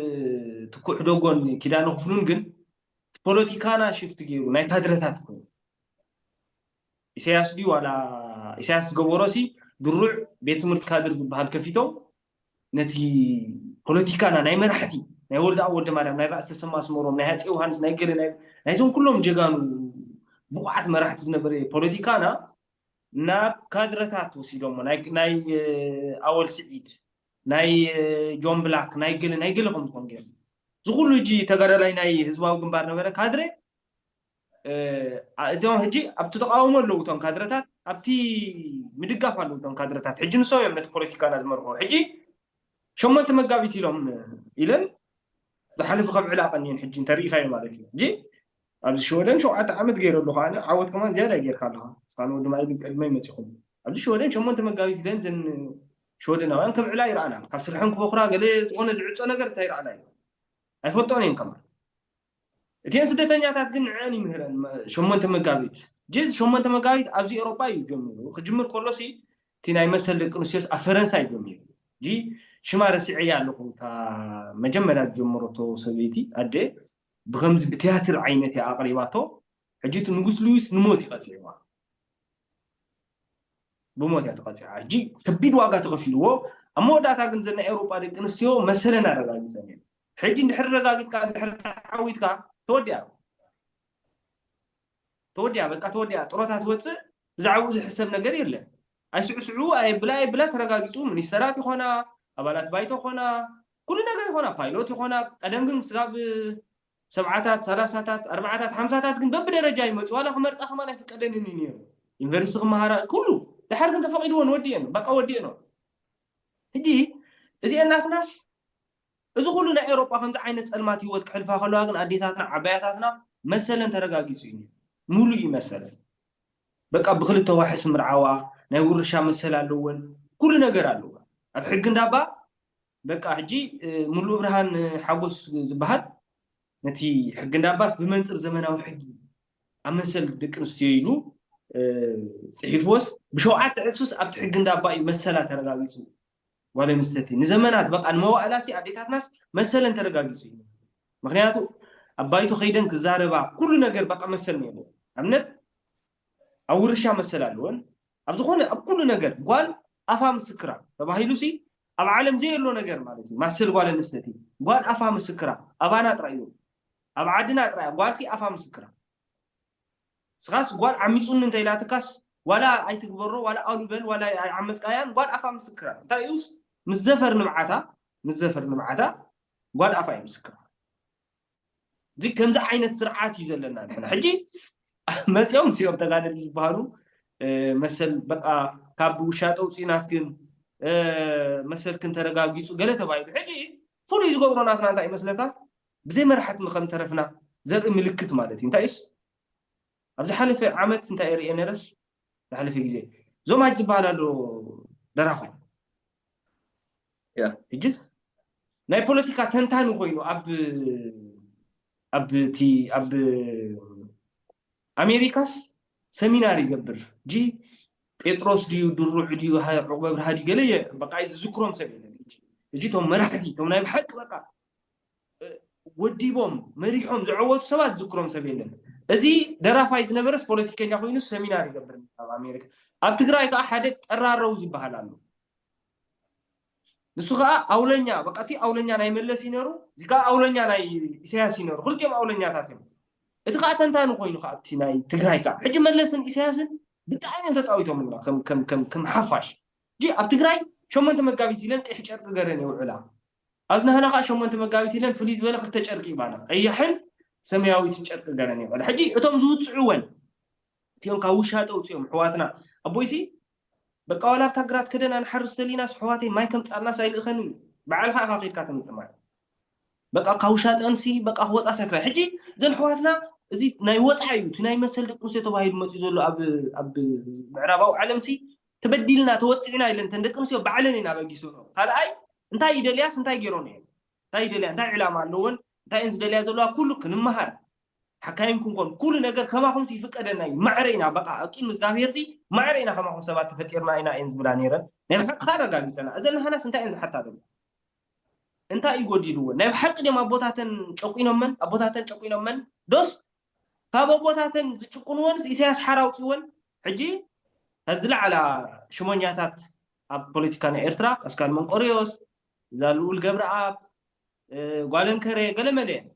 ትኩእ ሕደጎን ኪዳነ ክፍሉን ግን ፖለቲካና ሽፍት ገይሩ ናይ ካድረታት ኮይኑ ኢሳያስ ድዩ ዋላ ኢሳያስ ዝገበሮ ሲ ድሩዕ ቤት ትምህርቲ ካድር ዝበሃል ከፊቶም ነቲ ፖለቲካና ናይ መራሕቲ ናይ ወልደኣብ ወልደማርያም ናይ ራእሲ ተሰማ ኣስመሮም ናይ ሃፀይ ዮሃንስ ናይ ገለ ናይ ናይዞም ኩሎም ጀጋኑ ብቑዓት መራሕቲ ዝነበረ ፖለቲካና ናብ ካድረታት ወሲዶሞ ናይ ናይ ኣወል ስዒድ ናይ ጆን ብላክ ናይ ገለ ናይ ገለ ከም ዝኾን ገይሩ እዚ ኩሉ እጂ ተጋዳላይ ናይ ህዝባዊ ግንባር ነበረ ካድረ እቶም ሕጂ ኣብቲ ተቃውሞ ኣለዉ እቶም ካድረታት ኣብቲ ምድጋፍ ኣለዉ እቶም ካድረታት ሕጂ ንሶም እዮም ነቲ ፖለቲካና ዝመርሑ ሕጂ ሸሞንተ መጋቢት ኢሎም ኢለን ዝሓለፉ ከም ዕላቀ እኒን ሕጂ እንተሪኢኻዮ ማለት እዩ ሕጂ ኣብዚ ሽወደን ሸውዓተ ዓመት ገይረ ኣለኹ ኣነ ዓወት ከማን ዝያዳ ጌርካ ኣለኻ እስኻ ንወዲ ማይ ግን ቅድመይ መፂኹም ኣብዚ ሽወደን ሸሞንተ መጋቢት ኢለን ዘን ሽወደናውያን ከም ዕላ ይረኣና ካብ ስርሐን ክበኩራ ገለ ዝኾነ ዝዕፆ ነገር እንታይ ይረኣና እዩ ኣይፈልጦን እየን ከማን እቲአን ስደተኛታት ግን ንዐን ይምህረን ሸሞንተ መጋቢት ጂ ሸሞንተ መጋቢት ኣብዚ ኤሮጳ እዩ ጀሚሩ ክጅምር ከሎ ሲ እቲ ናይ መሰል ደቂ ኣንስትዮስ ኣብ ፈረንሳ እዩ ጀሚሩ ጂ ሽማ ረሲዐያ ኣለኹ እታ መጀመርያ ዝጀመረቶ ሰበይቲ ኣደ ብከምዚ ብትያትር ዓይነት እያ ኣቕሪባቶ ሕጂ እቲ ንጉስ ሉዊስ ንሞት ይቐፂዕዋ ብሞት እያ ተቐፂዓ ሕጂ ከቢድ ዋጋ ተኸፊልዎ ኣብ መወዳእታ ግን ዘና ኤውሮጳ ደቂ ኣንስትዮ መሰለን ኣረጋጊፀን እየን ሕጂ እንድሕር ረጋጊፅካ እንድሕር ተዓዊትካ ተወዲኣ ተወዲኣ በቃ ተወዲኣ ጥሮታ ትወፅእ ብዛዕባኡ ዝሕሰብ ነገር የለን ኣይስዕስዑ ኣየብላ ኣየብላ ተረጋጊፁ ሚኒስተራት ይኾና ኣባላት ባይቶ ኾና ኩሉ ነገር ይኾና ፓይሎት ይኾና ቀደም ግን ስጋብ ሰብዓታት ሰላሳታት ኣርባዓታት ሓምሳታት ግን በብደረጃ ይመፁ ዋላ ክመርፃ ከማን ኣይፍቀደንን እዩ ነይሩ ዩኒቨርሲቲ ክመሃራ ኩሉ ድሓር ግን ተፈቂድዎ ንወዲኤን በቃ ወዲኤኖ ሕጂ እዚኤን ናትናስ እዚ ኩሉ ናይ ኤሮጳ ከምዚ ዓይነት ፀልማት ህይወት ክሕልፋ ከለዋ ግን ኣዴታትና ዓባያታትና መሰለን ተረጋጊጹ እዩ። ሙሉእ እዩ መሰለን። በቃ ብክልተ ዋሕስ ምርዓዋ፣ ናይ ውርሻ መሰል ኣለወን፣ ኩሉ ነገር ኣለዋ። ኣብ ሕጊ እንዳባ በቃ ሕጂ ሙሉ ብርሃን ሓጎስ ዝበሃል ነቲ ሕጊ እንዳባስ ብመንፅር ዘመናዊ ሕጊ ኣብ መሰል ደቂ ኣንስትዮ ኢሉ ፅሒፍዎስ ብሸውዓተ ዕፅፍስ ኣብቲ ሕጊ እንዳባ እዩ መሰላ ተረጋጊፁ። ጓል ኣንስተይቲ ንዘመናት በቃ ንመዋእላሲ ኣዴታትናስ መሰለን ተረጋጊፁ እዩ። ምክንያቱ ኣብ ባይቶ ከይደን ክዛረባ ኩሉ ነገር በቃ መሰል ነይሩ። ኣብነት ኣብ ውርሻ መሰል ኣለወን። ኣብ ዝኾነ ኣብ ኩሉ ነገር ጓል ኣፋ ምስክራ ተባሂሉ ሲ ኣብ ዓለም ዘየሎ ነገር ማለት እዩ። ማሰል ጓል ኣንስተይቲ ጓል ኣፋ ምስክራ ኣባና ጥራይ እዩ። ኣብ ዓድና ጥራይ ጓል ሲ ኣፋ ምስክራ። ስኻስ ጓል ዓሚፁኒ እንተ ኢላትካስ ዋላ ኣይትግበሮ ዋላ ኣሉ በል ዋላ ኣይዓመፅካያን ጓል ኣፋ ምስክራ። እንታይ እዩስ ምስ ዘፈር ንብዓታ ምስ ዘፈር ንብዓታ ጓል ኣፋ እዩ ምስክራ። እዚ ከምዚ ዓይነት ስርዓት እዩ ዘለና ንሕና። ሕጂ መፂኦም ሲኦም ተጋደልቲ ዝበሃሉ መሰል በቃ ካብ ውሻጠ ውፅኢናክን መሰልክን ተረጋጊፁ ገለ ተባሂሉ። ሕጂ ፍሉይ ዝገብሮ ናትና እንታይ ይመስለካ? ብዘይ መራሕቲ ከም ተረፍና ዘርኢ ምልክት ማለት እዩ። እንታይ እዩስ ኣብ ዝሓለፈ ዓመት እንታይ ርእየ ነረስ ዝሓለፈ ግዜ እዞም ኣጅ ዝበሃል ኣሎ ደራፋይ ሕጅስ ናይ ፖለቲካ ተንታኒ ኮይኑ ኣብ ኣብ እቲ ኣብ ኣሜሪካስ ሰሚናር ይገብር። ጂ ጴጥሮስ ድዩ ድሩዕ ድዩ ዑቅበ ብርሃ ድዩ ገለ በቃ ዝዝክሮም ሰብ የለን። እጂ እቶም መራሕቲ እቶም ናይ ብሓቂ በቃ ወዲቦም መሪሖም ዝዐወቱ ሰባት ዝዝክሮም ሰብ የለን። እዚ ደራፋይ ዝነበረስ ፖለቲከኛ ኮይኑ ሰሚናር ይገብር ኣብ ኣሜሪካ። ኣብ ትግራይ ከዓ ሓደ ጠራረው ዝበሃል ኣሎ። ንሱ ከዓ ኣውለኛ በቃ እቲ ኣውለኛ ናይ መለስ ይነሩ እዚ ከዓ ኣውለኛ ናይ ኢሳያስ ይነሩ ክልቲኦም ኣውለኛታት እዮም። እቲ ከዓ ተንታኒ ኮይኑ ከዓ እቲ ናይ ትግራይ ከዓ ሕጂ መለስን ኢሳያስን ብጣዕሚ እዮም ተፃዊቶምና ከም ሓፋሽ። ኣብ ትግራይ ሸሞንተ መጋቢት ኢለን ቀይሕ ጨርቂ ገረን የውዕላ። ኣብ ናህና ከዓ ሸሞንተ መጋቢት ኢለን ፍልይ ዝበለ ክልተ ጨርቂ ይባና ቀያሕን ሰማያዊትን ጨርቂ ገረን የውዕላ። ሕጂ እቶም ዝውፅዕወን እቲኦም ካብ ውሻጠ ውፅኦም ኣሕዋትና ኣቦይሲ በቃ ዋላ ኣብታ ግራት ከደና ንሓርስ ደሊናስ ኣሕዋተይ ማይ ከምፃልናስ ኣይልእኸንን እዩ። በዓልካ ኢኻ ከይድካ ተምፅእ ማይ በቃ ካብ ውሻጠንሲ በቃ ክወፃ ሰክራ። ሕጂ እዘን ኣሕዋትና እዚ ናይ ወፃኢ እዩ እቲ ናይ መሰል ደቂ ኣንስትዮ ተባሂሉ መፅኡ ዘሎ ኣብ ምዕራባዊ ዓለምሲ ተበዲልና ተወፂዕና ኢለን እተን ደቂ ኣንስትዮ ባዕለን እየን ኣበጊሶ። ካልኣይ እንታይ ይደልያስ እንታይ ገይሮን እየን እንታይ ይደልያ እንታይ ዕላማ ኣለወን እንታይ እየን ዝደልያ ዘለዋ ኩሉ ክንመሃር ሓካይም ክንኮን ኩሉ ነገር ከማኹም ይፍቀደና እዩ። ማዕረ ኢና በቃ ኣብ ቅድሚ እግዚኣብሄር ሲ ማዕረ ኢና ከማኹም ሰባት ተፈጢርና ኢና እየን ዝብላ ነይረን። ናይ ብሓቂ ኣረጋጊፀና እዘን ናህናስ እንታይ እየን ዝሓታ ዘሎ እንታይ እዩ ጎዲልወን? ናይ ብሓቂ ድዮም ኣቦታተን ጨቂኖመን ኣቦታተን ጨቂኖመን ዶስ ካብ ኣቦታተን ዝጭቁንወንስ ኢሳያስ ሓራ ኣውፅወን? ሕጂ ካብ ዝለዓላ ሽሞኛታት ኣብ ፖለቲካ ናይ ኤርትራ ፓስካል መንቆሪዮስ እዛ ልኡል ገብረኣብ ጓለንከሬ ገለመለ እየን።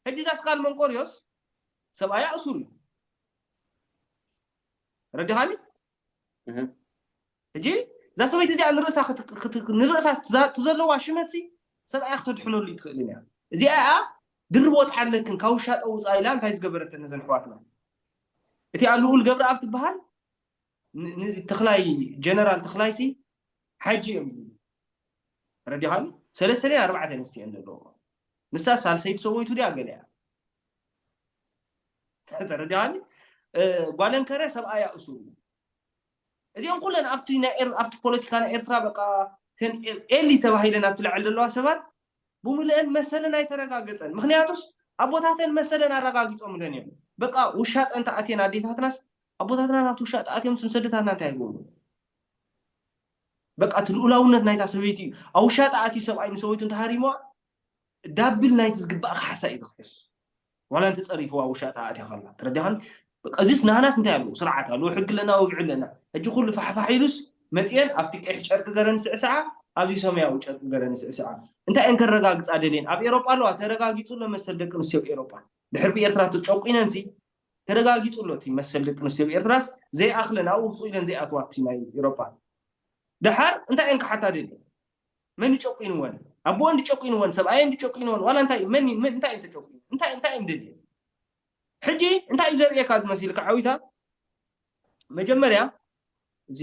ሕጂ እዛ ስካል መንቆሪዮስ ሰብኣያ እሱር እዩ ረዲኻኒ ሕጂ እዛ ሰበይቲ እዚኣ ንርእሳ ንርእሳ ትዘለዋ ሽመት ሰብኣያ ክተድሕነሉ ይትኽእልን እያ። እዚኣ እያ ድርብ ወፅዓ ኣለክን ካብ ውሻጠ ውፃ ኢላ እንታይ ዝገበረተን ነዘን ኣሕዋትና እቲኣ ልኡል ገብረኣብ ትበሃል ተኽላይ ጀነራል ተኽላይ ሲ ሓጂ እዮም ዝብሉ ረዲኻኒ ሰለስተ ድያ ኣርባዕተ ኣንስትዮ እዮም ዘለዎ ንሳ ሳልሰይቲ ሰበይቱ ድያ ገለ እያ ተረዲኻኒ ጓለን ከረ ሰብኣያ እሱሩ እዚኦም ኩለን ኣብቲ ናይ ኤር- ኣብቲ ፖለቲካ ናይ ኤርትራ በቃ ከን ኤሊ ተባሂለን ኣብቲ ላዕሊ ዘለዋ ሰባት ብምልአን መሰለን ኣይተረጋገፀን ምክንያቱስ ኣቦታተን መሰለን ኣረጋጊፆምለን እዮም በቃ ውሻጠ እንተ ኣትየን ኣዴታትናስ ኣቦታትና ናብቲ ውሻጠ ኣትዮም ስም ሰደታትና እንታይ ይገብሩ በቃ እቲ ልኡላውነት ናይታ ሰበይቲ እዩ ኣብ ውሻጠ ኣትዩ ሰብኣይ ንሰበይቱ እንተሃሪምዋ ዳብል ናይቲ ዝግባእ ካሕሳ እዩ ዝኽሕስ ዋላ እንተፀሪፍዋ ውሻጠ ኣትያ ከላ ተረዲኻን እዚስ ናህናስ እንታይ ኣለዎ ስርዓት ኣለዎ ሕጊ ኣለና ወግዒ ኣለና ሕጂ ኩሉ ፋሕፋሕ ኢሉስ መፅየን ኣብቲ ቀይሕ ጨርቂ ገረን ስዕስዓ ኣብዚ ሰማያዊ ጨርቂ ገረን ስዕስዓ እንታይ እየን ከረጋግፃ ደልየን ኣብ ኤሮጳ ኣለዋ ተረጋጊፁ ኣሎ መሰል ደቂ ኣንስትዮ ኣብ ኤሮጳ ድሕር ብኤርትራ ተጨቂነንሲ ተረጋጊፁ ኣሎ እቲ መሰል ደቂ ኣንስትዮ ኣብ ኤርትራስ ዘይኣኽለን ኣብኡ ውፅኡ ኢለን ዘይኣትዋ ኣብቲ ናይ ኤሮጳ ደሓር እንታይ እየን ክሓታ ደልየን መን ይጨቂንወን ኣቦ እንዲ ጨቂንወን ሰብኣየ እንዲ ጨቂንወን ዋላ እንታይ መን መን እንታይ እንተ ጨቂኑ እንታይ እንታይ እንደልየ ሕጂ እንታይ እዩ ዘርእየካ ዝመሲልካ ዓዊታ መጀመርያ እዚ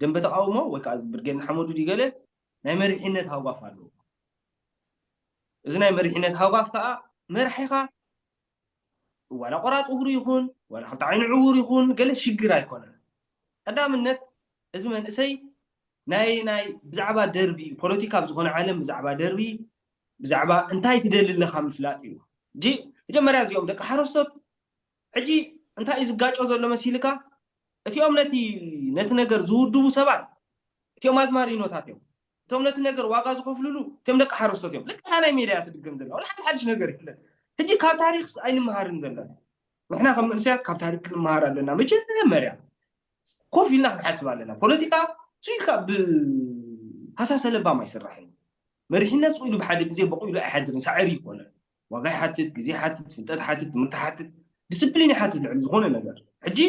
ደንበ ተቃውሞ ወይ ከዓ ብርጌድ ንሓመዱ ድገለ ናይ መሪሕነት ሃጓፍ ኣለዎ እዚ ናይ መሪሕነት ሃጓፍ ከዓ መራሒኻ ዋላ ቆራፅ እግሩ ይኹን ዋላ ክልተ ዓይኑ ዕውር ይኹን ገለ ሽግር ኣይኮነን። ቀዳምነት እዚ መንእሰይ ናይ ናይ ብዛዕባ ደርቢ ፖለቲካ ኣብ ዝኾነ ዓለም ብዛዕባ ደርቢ ብዛዕባ እንታይ ትደሊ ኣለኻ ምፍላጥ እዩ። እጂ መጀመርያ እዚኦም ደቂ ሓረስቶት ሕጂ እንታይ እዩ ዝጋጮ ዘሎ መሲልካ? እቲኦም ነቲ ነቲ ነገር ዝውድቡ ሰባት እቲኦም ኣዝማሪኖታት እዮም። እቶም ነቲ ነገር ዋጋ ዝኸፍልሉ እቶም ደቂ ሓረስቶት እዮም። ልክና ናይ ሜድያ ትድገም ዘላ ወላ ሓድሽ ነገር የለን። ሕጂ ካብ ታሪክስ ኣይንመሃርን ዘለና። ንሕና ከም መንእሰያት ካብ ታሪክ ክንመሃር ኣለና። መጀመርያ ኮፍ ኢልና ክንሓስብ ኣለና። ፖለቲካ ሱ ኢልካ ብሃሳሰ ለባም ኣይስራሕን። መሪሕነት ሱ ኢሉ ብሓደ ግዜ በቑ ኢሉ ኣይሓድርን። ሳዕሪ ይኮነ ዋጋ ይሓትት፣ ግዜ ይሓትት፣ ፍልጠት ይሓትት፣ ትምህርቲ ይሓትት፣ ዲስፕሊን ይሓትት ልዕሊ ዝኾነ ነገር። ሕጂ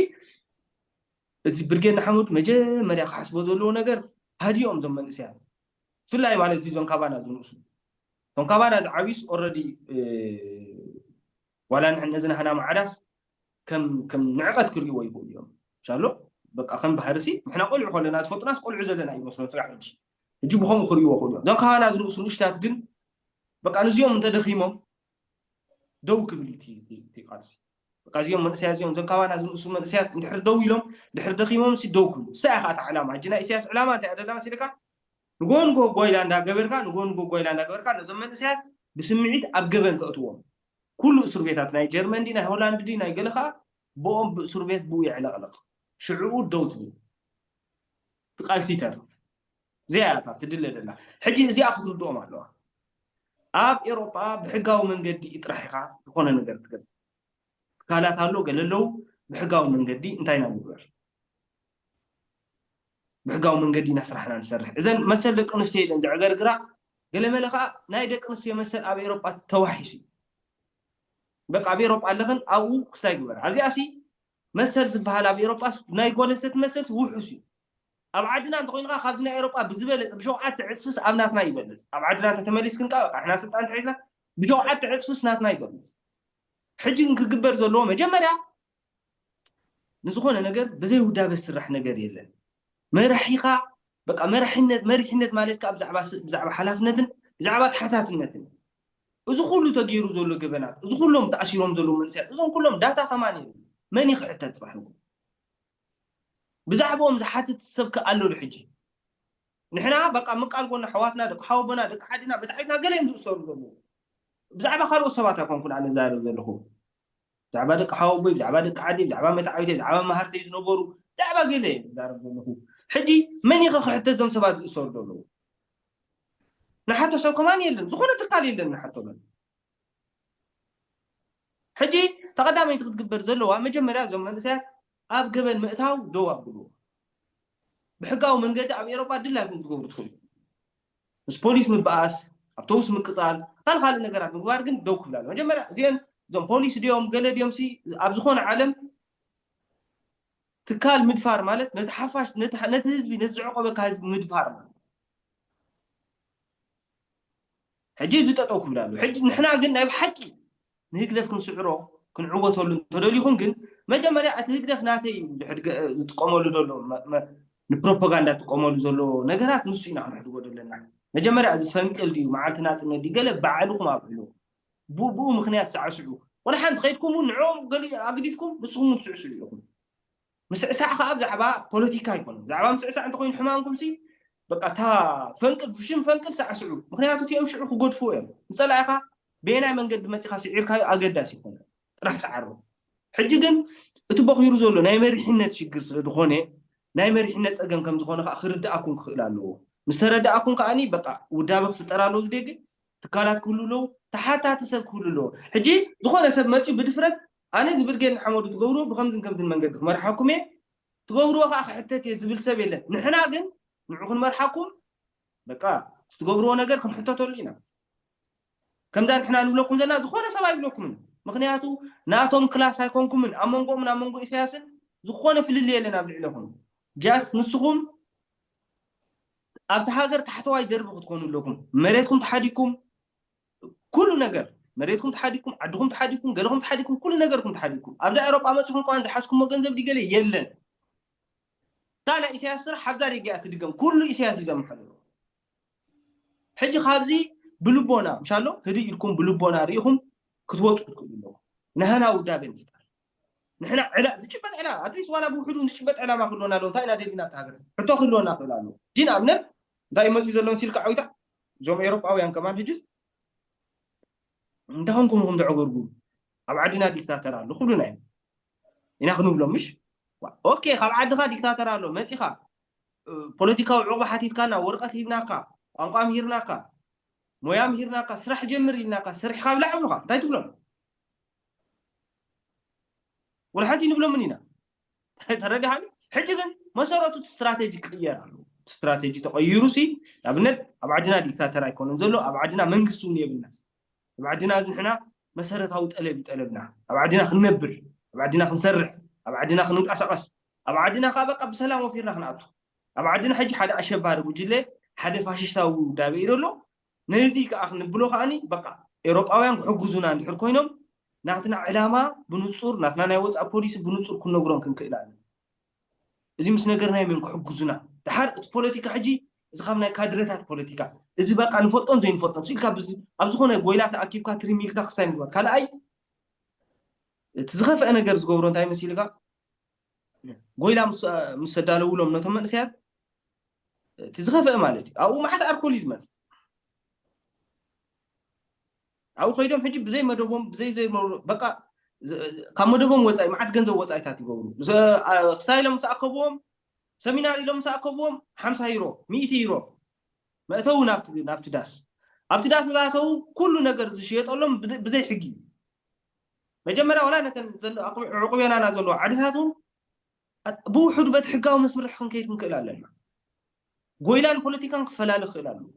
እዚ ብርጌድ ንሓመዱ መጀመርያ ክሓስቦ ዘለዎ ነገር ሃዲኦም ዞም መንእሰያት ብፍላይ ማለት እዚ ዞም ካባና ዝንእሱ ዞም ካባና ዝዓብዩስ ኦረዲ ዋላ ነዚ ናህና ማዕዳስ ከም ከም ንዕቀት ክርእይዎ ይኽእሉ እዮም። ሻሎ በቃ ከም ባህርሲ ንሕና ቆልዑ ከለና ዝፈልጡናስ ቆልዑ ዘለና ይመስሎም ስጋዕ ሕጂ ሕጂ ብኸምኡ ክርእይዎ ክእሉ እዮም። ዞም ካባና ዝንእሱ ንእሽታት ግን በቃ ንዚኦም እንተደኺሞም ደው ክብል እዩ እቲ ቃልሲ። በቃ እዚኦም መንእሰያት እዚኦም እዞም ካባና ዝንእሱ መንእሰያት እንድሕር ደው ኢሎም ድሕር ደኺሞም ሲ ደው ክብሉ። እሳ ኢኻ እታ ዕላማ። ሕጂ ናይ ኢሳያስ ዕላማ እንታይ ኣደላ መሲልካ? ንጎ ንጎ ጓይላ እንዳገበርካ ንጎ ንጎ ጓይላ እንዳገበርካ ነዞም መንእሰያት ብስምዒት ኣብ ገበን ተእትዎም። ኩሉ እስር ቤታት ናይ ጀርመን ዲ ናይ ሆላንድ ዲ ናይ ገለ ከዓ ብኦም ብእስር ቤት ብኡ የዕለቕለቕ። ሽዕኡ ደው ትብል። ቃልሲ ይተርፍ። እዚኣ እያ እታ ትድለ ደላ። ሕጂ እዚኣ ክትርድኦም ኣለዋ። ኣብ ኤሮጳ ብሕጋዊ መንገዲ ጥራሕ ኢኻ ዝኾነ ነገር ትገብር። ትካላት ኣሎ ገለ ኣለዉ ብሕጋዊ መንገዲ እንታይ ኢና ንግበር? ብሕጋዊ መንገዲ ኢና ስራሕና ንሰርሕ። እዘን መሰል ደቂ ኣንስትዮ ኢለን ዘዕገርግራ ገለ መለ ከዓ ናይ ደቂ ኣንስትዮ መሰል ኣብ ኤሮጳ ተዋሒሱ እዩ። በቃ ኣብ ኤሮጳ ኣለኽን ኣብኡ ክስታይ ግበር። ኣብዚኣ ሲ መሰል ዝበሃል ኣብ ኤሮጳስ ናይ ጓል ኣንስተይቲ መሰል ውሑስ እዩ። ኣብ ዓድና እንተኮይንካ ካብዚ ናይ ኤሮጳ ብዝበለፀ ብሸውዓተ ዕፅፍስ ኣብ ናትና ይበልፅ። ኣብ ዓድና እንተተመሊስክን ከዓ በቃ ንሕና ስልጣን ተሒዝና ብሸውዓተ ዕፅፍስ ናትና ይበልፅ። ሕጂ ግን ክግበር ዘለዎ መጀመርያ ንዝኾነ ነገር ብዘይ ውዳበ ዝስራሕ ነገር የለን። መራሒኻ በቃ መራሒነት መሪሕነት ማለት ከዓ ብዛዕባ ስ- ብዛዕባ ሓላፍነትን ብዛዕባ ተሓታትነትን እዚ ኩሉ ተገይሩ ዘሎ ገበናት እዚ ኩሎም ተኣሲሮም ዘለዉ መንስያት እዞም ኩሎም ዳታ ከማን የለን። መን እዩ ክሕተት ፅባሕ ንግሆ? ብዛዕባኦም ዝሓትት ሰብ ከ ኣሎ ዶ ሕጂ? ንሕና በቃ ምቃል ጎና ኣሕዋትና ደቂ ሓወቦና ደቂ ዓድና በታዒትና ገለ እዮም ዝእሰሩ ዘለዉ። ብዛዕባ ካልኦት ሰባት ኣይኮንኩን ኣነ ዛረብ ዘለኹ። ብዛዕባ ደቂ ሓወቦይ ብዛዕባ ደቂ ዓደይ ብዛዕባ መታዓቢተይ ብዛዕባ መሃርተይ ዝነበሩ ብዛዕባ ገለ እዮም ዝዛረብ ዘለኹ። ሕጂ መን ኢኸ ክሕተት እዞም ሰባት ዝእሰሩ ዘለዉ? ንሓቶ ሰብ ከማን የለን ዝኾነ ትካል የለን ንሓቶ መን ሕጂ ተቐዳመይቲ ክትግበር ዘለዋ መጀመርያ እዞም መንእሰያት ኣብ ገበን ምእታው ደው ኣብልዎ። ብሕጋዊ መንገዲ ኣብ ኤሮጳ ድላይኩም ክትገብሩ ትኽእሉ ምስ ፖሊስ ምበኣስ ኣብቶቡስ ምቅፃል ካል ካልእ ነገራት ምግባር ግን ደው ክብላሉ መጀመርያ እዚአን እዞም ፖሊስ ድዮም ገለ ድዮም ሲ ኣብ ዝኾነ ዓለም ትካል ምድፋር ማለት ነቲ ሓፋሽ ነቲ ህዝቢ ነቲ ዝዕቆበካ ህዝቢ ምድፋር ማለት ሕጂ እዚ ጠጠው ክብል ኣሎ ሕጂ ንሕና ግን ናይ ብሓቂ ንህግደፍ ክንስዕሮ ክንዕወተሉ እንተደሊኹም ግን መጀመርያ እቲ ህግደፍ ናተይ እዩ ዝጥቀመሉ ዘሎ ንፕሮፓጋንዳ ዝጥቀመሉ ዘሎ ነገራት ንሱ ኢና ክንሕድጎ ዘለና መጀመርያ እዚ ፈንቅል ድዩ መዓልቲ ናፅነት ድዩ ገለ ባዕልኹም ኣብዕሉ ብኡ ምኽንያት ሳዕስዑ ወላ ሓንቲ ከይድኩም ንዕኦም ገሊ ኣግዲፍኩም ንስኹም ትስዕስዑ ኢኹም ምስዕሳዕ ከዓ ብዛዕባ ፖለቲካ ኣይኮነ ብዛዕባ ምስዕሳዕ እንተኮይኑ ሕማምኩም ሲ በቃ እታ ፈንቅል ብሽም ፈንቅል ሳዕስዑ ምክንያቱ እቲኦም ሽዑ ክገድፉ እዮም ንፀላኢካ በየናይ መንገዲ መፂካ ስዒርካዮ ኣገዳሲ ይኮነ ጥራሕ ሰዓሮ ሕጂ ግን እቲ በኪሩ ዘሎ ናይ መሪሕነት ሽግር ስለ ዝኾነ ናይ መሪሕነት ፀገም ከም ዝኾነ ከዓ ክርድኣኩም ክኽእል ኣለዎ ምስ ተረድኣኩም ከዓኒ በቃ ውዳበ ክፍጠር ኣለዎ ዝደግም ትካላት ክህሉ ኣለዉ ተሓታቲ ሰብ ክህሉ ኣለዎ ሕጂ ዝኾነ ሰብ መፅዩ ብድፍረት ኣነ እዚ ብርጌድ ንሓመዱ ትገብርዎ ብከምዝን ከምዝን መንገዲ ክመርሓኩም እየ ትገብርዎ ከዓ ክሕተት እየ ዝብል ሰብ የለን ንሕና ግን ንዑ ክንመርሓኩም በቃ ትገብርዎ ነገር ክንሕተተሉ ኢና ከምዛ ንሕና ንብለኩም ዘለና ዝኾነ ሰብ ኣይብለኩምን ምክንያቱ ናቶም ክላስ ኣይኮንኩምን ኣብ መንጎምን ኣብ መንጎ ኢሳያስን ዝኾነ ፍልልይ የለን ኣብ ልዕለኩም ጃስ ንስኹም ኣብቲ ሃገር ታሕተዋይ ደርቢ ክትኮኑ ኣለኩም መሬትኩም ተሓዲኩም ኩሉ ነገር መሬትኩም ተሓዲኩም ዓድኹም ተሓዲኩም ገለኹም ተሓዲኩም ኩሉ ነገርኩም ተሓዲኩም ኣብዛ ኤሮጳ መፅኹም ከዋን ዝሓዝኩሞ ገንዘብ ድገለ የለን እታ ናይ ኢሳያስ ስራሕ ሓብዛ ደጊኣ ትድገም ኩሉ ኢሳያስ እዩ ዘመሓድሮ ሕጂ ካብዚ ብልቦና ምሻሎ ህድእ ኢልኩም ብልቦና ርኢኹም ክትወፁ ክትክእሉ ኣለኩም ናህና ውዳቤ ንፍጠር። ንሕና ዕላ ዝጭበጥ ዕላ ኣትሊስት ዋላ ብውሕዱ ዝጭበጥ ዕላማ ክህልወና ኣለዎ። እንታይ ኢና ደሊና ኣብቲ ሃገር ሕቶ ክህልወና ክእል ኣለዎ። ሕጂ ንኣብነት እንታይ እዩ መፅኡ ዘሎ መሲልካ ዓዊታ እዞም ኤሮጳውያን ከማን ሕጅስ እንታይ ኾንኩም ኢኹም ተዕጎርጉሩ? ኣብ ዓድና ዲክታተር ኣሎ ክብሉና እዮም ኢና ክንብሎም ምሽ? ኦኬ፣ ካብ ዓድኻ ዲክታተር ኣሎ መፂኻ ፖለቲካዊ ዕቑባ ሓቲትካና ወረቐት ሂብናካ ቋንቋ ምሂርናካ ሞያ ምሂርናካ ስራሕ ጀምር ኢልናካ ስርሕካ ብላዕ ብሉካ እንታይ ትብሎም? ወላ ሓንቲ ንብሎምን ኢና። ተረዲኻኒ? ሕጂ ግን መሰረቱ እቲ ስትራቴጂ ክቕየር ኣለዎ። ስትራቴጂ ተቐይሩ ሲ ንኣብነት ኣብ ዓድና ዲክታተር ኣይኮነን ዘሎ ኣብ ዓድና መንግስቲ እውን የብልና። ኣብ ዓድና ንሕና መሰረታዊ ጠለብ ይጠለብና ኣብ ዓድና ክንነብር ኣብ ዓድና ክንሰርሕ ኣብ ዓድና ክንንቀሳቀስ ኣብ ዓድና ከዓ በቃ ብሰላም ወፊርና ክንኣቱ ኣብ ዓድና ሕጂ ሓደ ኣሸባሪ ጉጅለ ሓደ ፋሽስታዊ ውዳቤ እዩ ዘሎ። ነዚ ከዓ ክንብሎ ከዓኒ በቃ ኤሮጳውያን ክሕግዙና እንድሕር ኮይኖም ናትና ዕላማ ብንፁር ናትና ናይ ወፃኢ ፖሊሲ ብንፁር ክንነግሮም ክንክእል ኣለ። እዚ ምስ ነገርናይ መን ክሕግዙና ድሓር እቲ ፖለቲካ ሕጂ እዚ ካብ ናይ ካድረታት ፖለቲካ እዚ በቃ ንፈልጦን ዘይንፈልጦን ስኢልካ ኣብ ዝኾነ ጎይላ ተኣኪብካ ትሪም ኢልካ ክስታይ ምግባር ካልኣይ እቲ ዝኸፍአ ነገር ዝገብሮ እንታይ መሲልካ ጎይላ ምስ ኣዳለውሎም ነቶም መንእሰያት እቲ ዝኸፍአ ማለት እዩ ኣብኡ ማዓት ኣርኮል እዩ ዝመፅ ኣብኡ ከይዶም ሕጂ ብዘይ መደቦም ብዘይ ዘይ በቃ ካብ መደቦም ወፃኢ ማዓት ገንዘብ ወፃኢታት ይገብሩ ክስታይ ኢሎም ምስ ኣከብዎም ሰሚናር ኢሎም ምስ ኣከብዎም ሓምሳ ዩሮ ሚእቲ ዩሮ መእተዊ ናብቲ ዳስ ኣብቲ ዳስ ምስ ኣተዉ ኩሉ ነገር ዝሽየጠሎም ብዘይ ሕጊ እዩ መጀመርያ ዋላ ነተን ዕቁብ የናና ዘለዎ ዓድታት እውን ብውሕዱ በቲ ሕጋዊ መስምርሕ ክንከይድ ክንክእል ኣለና ጎይላን ፖለቲካን ክፈላለ ክኽእል ኣለዎ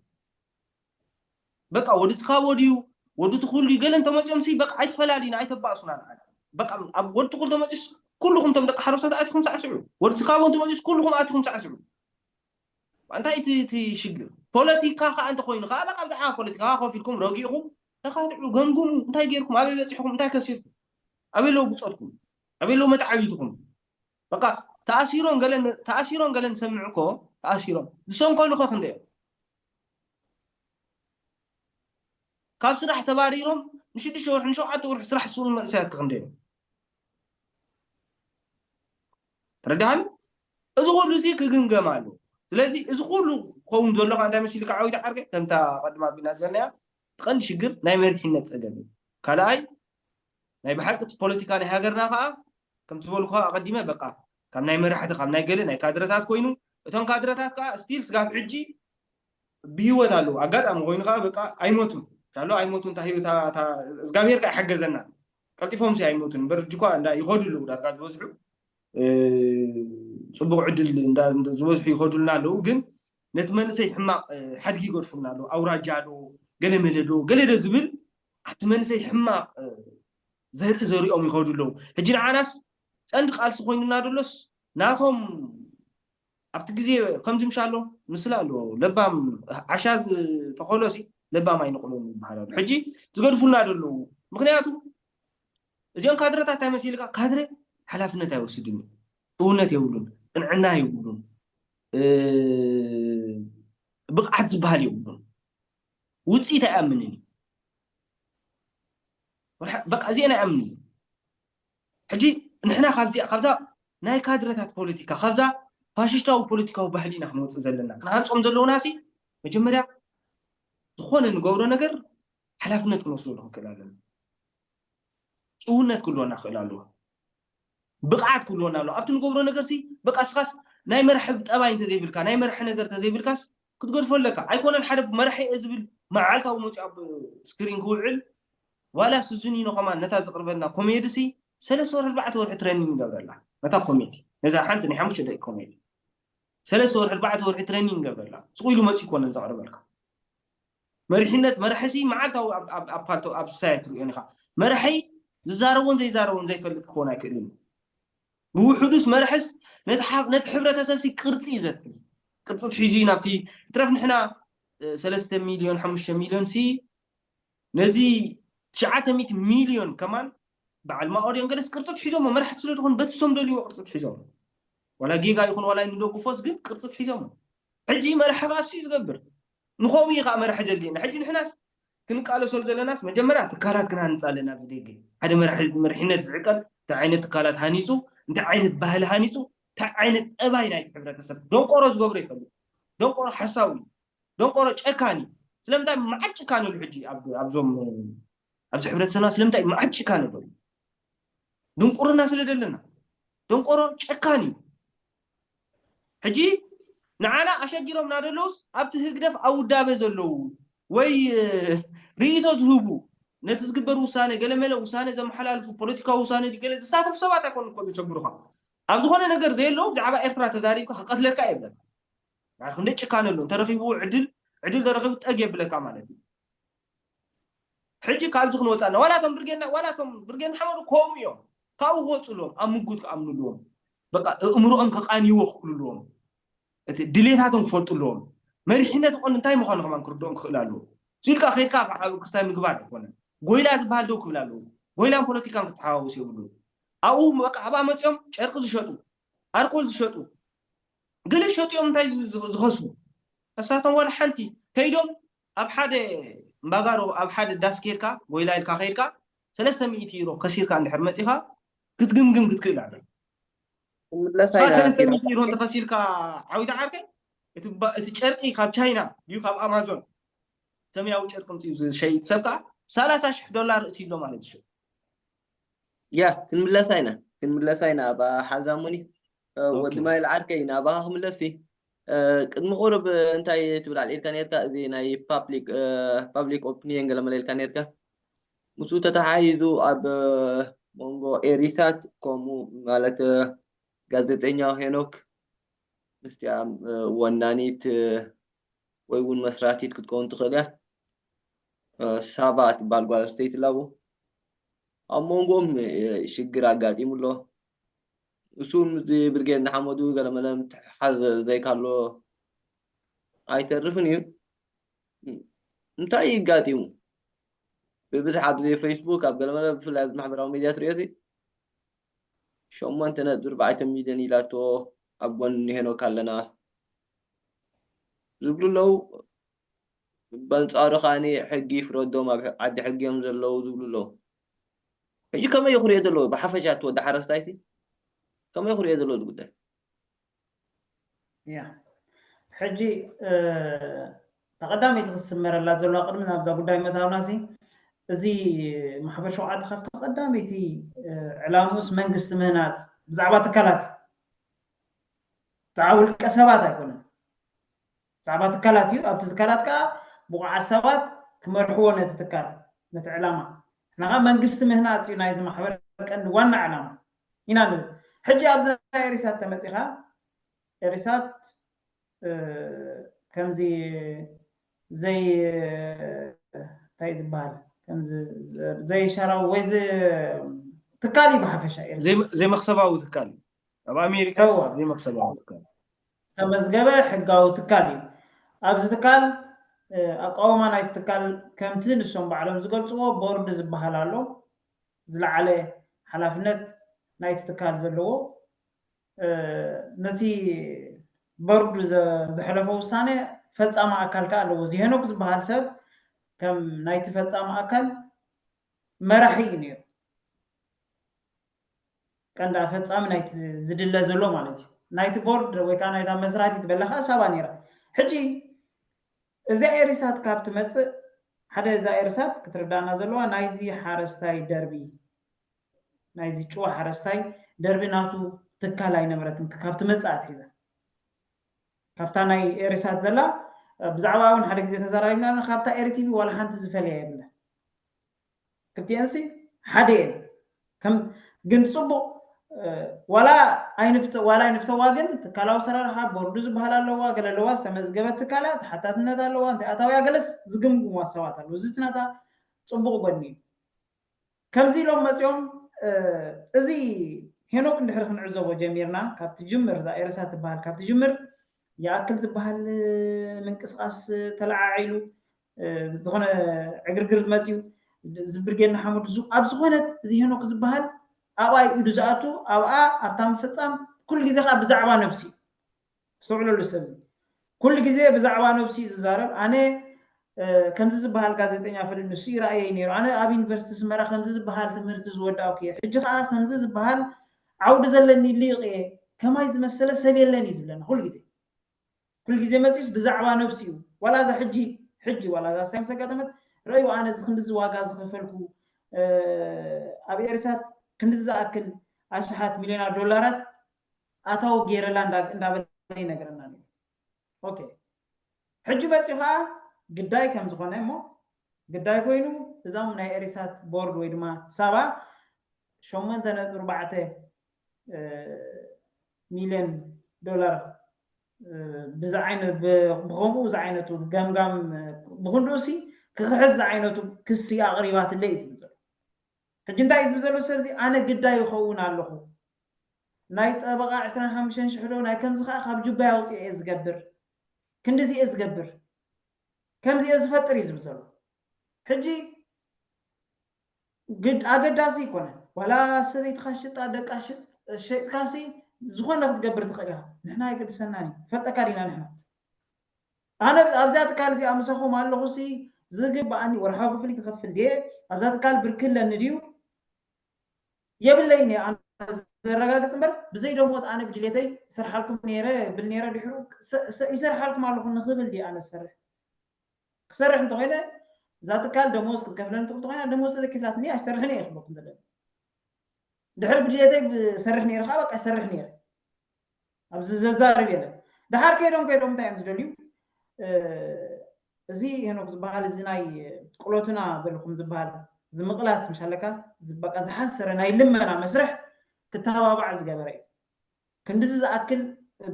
በቃ ወዲ ትካቦ ድዩ ወዲ ትኹል ድዩ ገለ እንተመፅኦም ሲ በቃ ኣይትፈላልዩና ኣይተባእሱና ንዓና በቃ ኣብ ወዲ ትኹል ተመፂስ ኩልኹም ቶም ደቂ ሓረሶት ኣትኹም ሳዕስዑ ወዲ ትካቦ እንተመፂስ ኩልኹም ኣትኹም ሳዕስዑ እንታይ እቲ እቲ ሽግር ፖለቲካ ከዓ እንተኮይኑ ከዓ በቃ ብዛዕባ ፖለቲካ ኮፍ ኢልኩም ረጊእኹም ተኻትዑ ገምግሙ እንታይ ገይርኩም ኣበይ በፂሕኩም እንታይ ከሲርኩም ኣበይ ኣለዉ ብፆትኩም ኣበይ ኣለዉ መተዓቢትኩም በቃ ተኣሲሮም ገለ ተኣሲሮም ገለ ንሰምዕ እኮ ተኣሲሮም ዝሰንከሉ ከ ክንደዮም ካብ ስራሕ ተባሪሮም ንሽዱሽተ ወርሒ ንሸውዓተ ወርሒ ስራሕ ዝስእኑ መንእሰያት ከ ክንደዮም ተረዳሃኒ እዚ ኩሉ እዚ ክግምገም ኣሎ ስለዚ እዚ ኩሉ ክኸውን ዘሎ ከዓ እንታይ መሲልካ ዓዊት ዓርከይ ከምታ ቀድማ ኣቢልና ዝበልናያ እቲ ቀንዲ ሽግር ናይ መሪሕነት ፀገም እዩ ካልኣይ ናይ ብሓቂ እቲ ፖለቲካ ናይ ሃገርና ከዓ ከምቲ ዝበልኩ ኣቐዲመ በቃ ካብ ናይ መራሕቲ ካብ ናይ ገለ ናይ ካድረታት ኮይኑ እቶም ካድረታት ከዓ ስቲል ስጋብ ሕጂ ብህይወት ኣለዉ ኣጋጣሚ ኮይኑ ከዓ በቃ ኣይሞቱን ሻሎ ኣይሞቱን እታ ህይወት እግዚኣብሔር ከዓ ይሓገዘና ቀልጢፎም ሲ ኣይሞቱን እምበር እኳ እንዳ ይኸዱ ኣለዉ ዳርጋ ዝበዝሑ ፅቡቅ ዕድል ዝበዝሑ ይኸዱልና ኣለዉ ግን ነቲ መንእሰይ ሕማቅ ሓድጊ ይገድፉልና ኣለዉ ኣውራጃ ዶ ገለ መለ ዶ ገለ ዶ ዝብል ኣብቲ መንእሰይ ሕማቅ ዘርኢ ዘሪኦም ይኸዱ ኣለዉ ሕጂ ንዓናስ ቀንዲ ቃልሲ ኮይኑና ደሎስ ናቶም ኣብቲ ግዜ ከምዚ ምሻ ኣሎ ምስላ ኣሎ ለባም ዓሻ ዝተኸሎ ሲ ለባም ኣይንቕሎን ይበሃል ኣሎ ሕጂ ዝገድፉልና ደለዉ ምክንያቱ እዚኦም ካድረታት እንታይ መሲልካ ካድረ ሓላፍነት ኣይወስድን እዩ እውነት የብሉን ቅንዕና የብሉን ብቕዓት ዝበሃል የብሉን ውፅኢት ኣይኣምንን እዩ በቃ እዚአን ኣይኣምንን እዩ ሕጂ ንሕና ካብዚኣ ካብዛ ናይ ካድረታት ፖለቲካ ካብዛ ፋሽስታዊ ፖለቲካዊ ባህሊ ኢና ክንወፅእ ዘለና ክንሃንፆም ዘለውና ሲ መጀመርያ ዝኾነ ንገብሮ ነገር ሓላፍነት ክንወስደሉ ክንክእል ኣለና ጭውነት ክህልወና ክእል ኣለዎ ብቕዓት ክህልወና ኣለዎ ኣብቲ ንገብሮ ነገር ሲ በቃ ስኻስ ናይ መርሒ ጠባይ እንተዘይብልካ ናይ መርሒ ነገር እንተዘይብልካስ ክትገድፎ ኣለካ ኣይኮነን ሓደ መርሒ እየ ዝብል መዓልታዊ መፂኡ ኣብ ስክሪን ክውዕል ዋላ ስዙኒኖ ከማን ነታ ዘቕርበልና ኮሜዲ ሲ ሰለስተ ወርሒ ኣርባዕተ ወርሒ ትሬኒንግ ይገብረላ ነታ ኮሜዲ ነዛ ሓንቲ ናይ ሓሙሽተ ደቂ ኮሜዲ ሰለስተ ወርሒ ኣርባዕተ ወርሒ ትሬኒንግ ይገብረላ ስቑ ኢሉ መፂኡ ይኮነን ዘቕርበልካ መሪሕነት መራሒ ሲ መዓልታዊ ኣብ ፓልቶ ኣብ ሶሳይቲ ሪኦን ኢኻ መራሒ ዝዛረቦን ዘይዛረቦን ዘይፈልጥ ክኾን ኣይክእልን ብውሕዱስ መራሕስ ነቲ ሕብረተሰብ ሲ ቅርፂ እዩ ዘትሕዝ ቅርፂ ትሒዙ እዩ ናብቲ ትረፍ ንሕና ሰለስተ ሚልዮን ሓሙሽተ ሚልዮን ሲ ነዚ ትሽዓተ ሚእቲ ሚልዮን ከማን በዓል ማኦሪዮን ገለስ ቅርፂ ትሒዞሞ መራሕቲ ስለ ዝኾኑ በቲ ሶም ደልዎ ቅርፂ ትሒዞሞ ዋላ ጌጋ ይኹን ዋላ ንደግፎስ ግን ቅርፂ ትሒዞሞ ሕጂ መራሒ ከዓ እሱ እዩ ዝገብር ንኸምኡ እዩ ከዓ መራሒ ዘድልየና ሕጂ ንሕናስ ክንቃለሰሉ ዘለናስ መጀመርያ ትካላት ክንሃንፅ ኣለና። ኣብዚ ደገ ሓደ መራሒ- መሪሕነት ዝዕቀብ እንታይ ዓይነት ትካላት ሃኒፁ፣ እንታይ ዓይነት ባህሊ ሃኒፁ፣ እንታይ ዓይነት ጠባይ ናይቲ ሕብረተሰብ ደንቆሮ ዝገብሮ ይፈልጥ። ደንቆሮ ሓሳዊ፣ ደንቆሮ ጨካኒ። ስለምንታይ መዓት ጭካነ ኣሎ ሕጂ ኣብ- ኣብዞም ኣብዚ ሕብረተሰብና ስለምንታይ መዓት ጭካነ ኣሎ? ድንቁርና ስለ ዘለና። ደንቆሮ ጨካኒ እዩ። ሕጂ ንዓና ኣሸጊሮም እናደለውስ ኣብቲ ህግደፍ ኣብ ውዳበ ዘለዉ ወይ ርእይቶ ዝህቡ ነቲ ዝግበር ውሳነ ገለመለ ውሳነ ዘመሓላልፉ ፖለቲካዊ ውሳነ ድዩ ገለ ዝሳተፉ ሰባት ኣይኮኑ እኮ ዘሸግሩኻ። ኣብ ዝኾነ ነገር ዘየለዉ ብዛዕባ ኤርትራ ተዛሪብካ ክቐትለካ የብለካ። ክንደ ጭካነ ኣሎ እንተረኺቡ ዕድል ዕድል ተረኺቡ ጠግ የብለካ ማለት እዩ። ሕጂ ካብዚ ክንወፃና ዋላቶም ብርጌና ዋላቶም ብርጌና ሓመዱ ከምኡ እዮም። ካብኡ ክወፁ ኣለዎም። ኣብ ምጉት ክኣምኑ ኣለዎም። በቃ እእምሮኦም ከቃንይዎ ክኽእሉ ኣለዎም። እቲ ድሌታቶም ክፈልጡ ኣለዎም። መሪሕነት ቐንዲ እንታይ ምዃኑ ከማን ክርድኦም ክኽእል ኣለዎ። ኢልካ ከይድካ ኣብ ክስታይ ምግባር ኣይኮነን። ጎይላ ዝበሃል ደው ክብል ኣለዎ። ጎይላን ፖለቲካን ክተሓዋወሱ የብሉ። ኣብኡ በቃ ኣብኣ መፂኦም ጨርቂ ዝሸጡ ኣርኮል ዝሸጡ ገለ ሸጡ እዮም እንታይ ዝኸስቡ እሳቶም ዋላ ሓንቲ ከይዶም ኣብ ሓደ እምባጋሮ ኣብ ሓደ ዳስ ከይድካ ጎይላ ኢልካ ከይድካ ሰለስተ ሚእቲ ዩሮ ከሲርካ እንድሕር መፂኻ ክትግምግም ክትክእል ኣለ። ምለሳይ ሰለስተ ሚእቲ ዩሮ እንተኸሲርካ ዓዊት ዓርከይ እቲ ጨርቂ ካብ ቻይና ድዩ ካብ ኣማዞን ሰማያዊ ጨርቂ ምፅኡ ዝሸይጥ ሰብ ከዓ ሰላሳ ሽሕ ዶላር እቲ ኢሎ ማለት ዝሸጥ ያ ክንምለሳ ኢና ክንምለሳ ኢና ኣብ ሓዛሙኒ ወዲ ማይል ዓርከይ ናባኻ ክምለስ ቅድሚ ቁርብ እንታይ ትብል ኣልዒልካ ነርካ እዚ ናይ ፓብሊክ ኦፒኒየን ገለመለ ኢልካ ነርካ ምስኡ ተተሓሒዙ ኣብ መንጎ ኤሪሳት ከምኡ ማለት ጋዜጠኛ ሄኖክ ምስቲያ ወናኒት ወይ እውን መስራቲት ክትከውን ትኽእል እያ ሳባ ትበሃል ጓል ኣንስተይቲ ላቡ ኣብ መንጎም ሽግር ኣጋጢሙ ኣሎ እሱ ብርጌድ ንሓመዱ ገለመለ ምትሕሓዝ ዘይካሎ ኣይተርፍን እዩ እንታይ ይጋጢሙ ብብዝሕ ኣብ ፌስቡክ ኣብ ገለመለ ብፍላይ ኣብ ማሕበራዊ ሚድያ ትሪኦ ሸሞንተ ነጥቢ ኣርባዕተ ሚልዮን ኢላቶ ኣብ ጎኒ ሄኖክ ኣለና ዝብሉ ኣለዉ በንጻሩ ከዓኒ ሕጊ ይፍረዶም ኣብ ዓዲ ሕጊ እዮም ዘለዉ ዝብሉ ኣለዉ ሕጂ ከመይ ይኽሪኦ ዘለዉ ብሓፈሻ እቲ ወዲ ሓረስታይ ሲ ከመይ ይኽሪኦ ዘለዉ ዝጉዳይ ያ ሕጂ ተቐዳመይቲ ክስመረላ ዘለዋ ቅድሚ ናብዛ ጉዳይ መታውና ሲ እዚ ማሕበር ሸውዓተ ካብቲ ቀዳመይቲ ዕላምኡስ መንግስቲ ምህናፅ ብዛዕባ ትካላት እዩ ብዛዕባ ውልቀ ሰባት ኣይኮነን ብዛዕባ ትካላት እዩ ኣብቲ ትካላት ከዓ ብቑዓት ሰባት ክመርሕዎ ነቲ ትካል ነቲ ዕላማ ንኻ መንግስቲ ምህናፅ እዩ ናይዚ ማሕበር ቀንዲ ዋና ዕላማ ኢና ንብል ሕጂ ኣብዚ ናይ ኤሪሳት ተመፂኻ ኤሪሳት ከምዚ ዘይ እንታይ ዝበሃል ከምዚ ዘይሸራዊ ወይ ትካል እዩ ብሓፈሻ ዘይመክሰባዊ ትካል እዩ ኣብ ኣሜሪካ ዘይመክሰባዊ ትካል ዝተመዝገበ ሕጋዊ ትካል እዩ ኣብዚ ትካል ኣቃውማ ናይ ትካል ከምቲ ንሶም ባዕሎም ዝገልፅዎ ቦርድ ዝበሃል ኣሎ ዝለዓለ ሓላፍነት ናይቲ ትካል ዘለዎ ነቲ በርዱ ዘሕለፎ ውሳነ ፈፃሚ ኣካል ከዓ ኣለዎ እዚ ሄኖክ ዝበሃል ሰብ ከም ናይቲ ፈፃሚ ኣካል መራሒ እዩ ነይሩ ቀንዳ ፈፃሚ ናይቲ ዝድለ ዘሎ ማለት እዩ ናይቲ ቦርድ ወይ ከዓ ናይታ መስራቲት በላ ከዓ ሳባ ነይራ ሕጂ እዚኣ ኤሪሳት ካብ ትመፅእ ሓደ እዛ ኤሪሳት ክትርዳና ዘለዋ ናይዚ ሓረስታይ ደርቢ ናይዚ ጭዋ ሓረስታይ ደርቢ ናቱ ትካል ኣይነበረትን ካብ ትመፅእ ኣትሒዛ ካብታ ናይ ኤሪሳት ዘላ ብዛዕባ እውን ሓደ ግዜ ተዘራሪብና ካብታ ኤሪቲቪ ዋላ ሓንቲ ዝፈልያ የብለን ክልቲአንሲ ሓደ የን ከም ግን ፅቡቅ ዋላ ኣይንፍተ ዋላ ኣይንፍተዋ ግን ትካላዊ ሰራርሓ ቦርዱ ዝበሃል ኣለዋ ገለ ኣለዋ ዝተመዝገበት ትካላ ተሓታትነት ኣለዋ እንታይ ኣታውያ ገለስ ዝግምግምዋ ሰባት ኣለዉ እዚ ትናታ ፅቡቅ ጎኒ እዩ ከምዚ ኢሎም መፂኦም እዚ ሄኖክ እንድሕር ክንዕዘቦ ጀሚርና ካብ ትጅምር እዛ ኤርሳ ትበሃል ካብ ትጅምር ይኣክል ዝበሃል ምንቅስቃስ ተለዓዒሉ ዝኾነ ዕግርግር መፅዩ ዝብርጌና ሓሙድ ኣብ ዝኾነት እዚ ሄኖክ ዝበሃል ኣብኣ ኢዱ ዝኣቱ ኣብኣ ኣብታ ምፍፃም ኩሉ ግዜ ከዓ ብዛዕባ ነብሲ እዩ ዝስተውዕለሉ ሰብ እዚ ኩሉ ግዜ ብዛዕባ ነብሲ እዩ ዝዛረብ ኣነ ከምዚ ዝበሃል ጋዜጠኛ ፍልል ንሱ ይረኣየይ ነይሩ። ኣነ ኣብ ዩኒቨርሲቲ ስመራ ከምዚ ዝበሃል ትምህርቲ ዝወዳእኩ እየ። ሕጂ ከዓ ከምዚ ዝበሃል ዓውዲ ዘለኒ ሊቕ እየ። ከማይ ዝመሰለ ሰብ የለን እዩ ዝብለና ኩሉ ግዜ። ኩሉ ግዜ መፂኡስ ብዛዕባ ነብሱ እዩ። ዋላ እዛ ሕጂ ሕጂ ዋላ እዛ ስታይ ምስ ኣጋጠመት ረእዩ ኣነ እዚ ክንዲ እዚ ዋጋ ዝኸፈልኩ ኣብ ኤሪሳት ክንዲ ዝኣክል ኣሽሓት ሚሊዮናት ዶላራት ኣታዊ ገይረላ እንዳበለ ይነግረና ነይሩ። ኦኬ ሕጂ መፂኡ ከዓ ግዳይ ከም ዝኾነ እሞ ግዳይ ኮይኑ እዞም ናይ ኤሪሳት ቦርድ ወይ ድማ ሳባ ሸሞንተ ነጥቢ ኣርባዕተ ሚሊዮን ዶላር ብዚ ዓይነት ብከምኡ ዝዓይነቱ ገምጋም ብክንድኡ ሲ ክክሕስ ዝዓይነቱ ክሲ ኣቕሪባትለ እዩ ዝብል ዘሎ። ሕጂ እንታይ እዩ ዝብል ዘሎ ሰብ እዚ ኣነ ግዳይ ይኸውን ኣለኹ ናይ ጠበቃ ዕስራን ሓሙሽተን ሽሕ ዶ ናይ ከምዚ ከዓ ካብ ጁባይ ኣውፅኦ እየ ዝገብር ክንድዚ እየ ዝገብር ከምዚ እየ ዝፈጥር እዩ ዝብል ዘሎ። ሕጂ ግድ ኣገዳሲ ይኮነን ዋላ ሰበይትካ ሽጣ ደቃ ሸጥካሲ ዝኾነ ክትገብር ትኽእል ኢኻ። ንሕና ኣይገድሰናን እዩ ንፈልጠካ ዲና ንሕና ኣነ ኣብዛ ትካል እዚኣ ምሳኹም ኣለኹ ሲ ዝግባኣኒ ወርሓዊ ክፍሊ ትኸፍል ድየ ኣብዛ ትካል ብርክለኒ ድዩ የብለይን እየ ኣነ ዘረጋግፅ እምበር ብዘይ ደሞዝ ኣነ ብድሌተይ ይሰርሓልኩም ነይረ ብል ነይረ ድሕሩ ይሰርሓልኩም ኣለኹ ንኽብል ድየ ኣነ ዝሰርሕ ክሰርሕ እንተኮይነ እዛ ትካል ደሞዝ ክትከፍለኒ ትኽእል እንተኮይና ደሞዝ ተዘይከፍላትኒ ኣይሰርሕን እየ ክብለኩም ዘለኒ ድሕሪ ብድሌተይ ሰርሕ ነይረ ከዓ በቃ ሰርሕ ነይረ ኣብዚ ዘዛርብ የለን ድሓር ከይዶም ከይዶም እንታይ እዮም ዝደልዩ እዚ ሄኖክ ዝበሃል እዚ ናይ ቅሎትና በልኩም ዝበሃል ዝምቕላት ምሽ ኣለካ ዝበቃ ዝሓሰረ ናይ ልመና መስርሕ ክተባባዕ ዝገበረ እዩ ክንድዚ ዝኣክል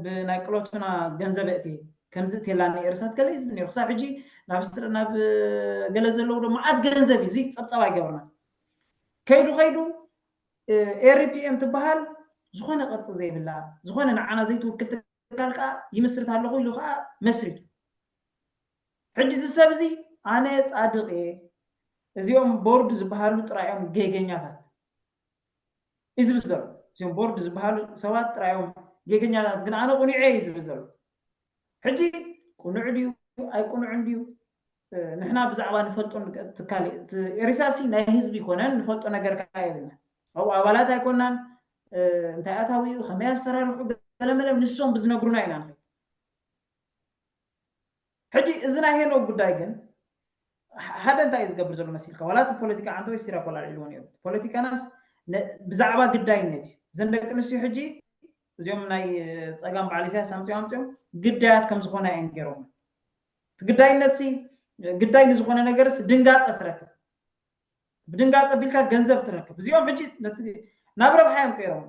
ብናይ ቅሎትና ገንዘብ እቲ ከምዚ እቴላ ንኤርሳት ገለ እዩ ዝብል ነይሩ ክሳብ ሕጂ ናብ ስር ናብ ገለ ዘለዉ ዶ መዓት ገንዘብ እዩ እዚ ፀብፀብ ኣይገበርና ከይዱ ከይዱ ኤሪፒኤም ትበሃል ዝኾነ ቅርፂ ዘይብላ ዝኾነ ንዓና ዘይትውክል ትካል ከዓ ይምስርት ኣለኹ ኢሉ ከዓ መስሪቱ ሕጂ እዚ ሰብ እዚ ኣነ ፃድቅ እየ እዚኦም ቦርድ ዝበሃሉ ጥራዮም ጌገኛታት እዩ ዝብል ዘሎ እዚኦም ቦርድ ዝበሃሉ ሰባት ጥራዮም ጌገኛታት ግን ኣነ ቁኑዐ እዩ ዝብል ዘሎ ሕጂ ቁኑዕ ድዩ ኣይቁኑዕን ድዩ ንሕና ብዛዕባ ንፈልጦ ትካል ኤሪሳሲ ናይ ህዝቢ ይኮነን ንፈልጦ ነገር ከዓ የብልና ኣብኡ ኣባላት ኣይኮናን እንታይ ኣታዊ እዩ ከመይ ኣሰራርሑ ገለመለም ንሶም ብዝነግሩና ኢና ንኸ ሕጂ እዚ ናይ ሄኖክ ጉዳይ ግን ሓደ እንታይ እዩ ዝገብር ዘሎ መሲልካ ዋላ እቲ ፖለቲካ ዓንተ ወይ ሲራክ ዋላ ኣልዒልዎ ነይሩ ፖለቲካናስ ብዛዕባ ግዳይነት እዩ እዘን ደቂ ኣንስትዮ ሕጂ እዚኦም ናይ ፀጋም በዓል ኢሳያስ ኣምፅኦም ኣምፅኦም ግዳያት ከም ዝኾና እዮም ገይሮም እቲ ግዳይነት ሲ ግዳይ ንዝኾነ ነገርስ ድንጋፀ ትረክብ ብድንጋፀ ቢልካ ገንዘብ ትረክብ እዚኦም ሕጂ ናብ ረብሓ እዮም ቀይሮም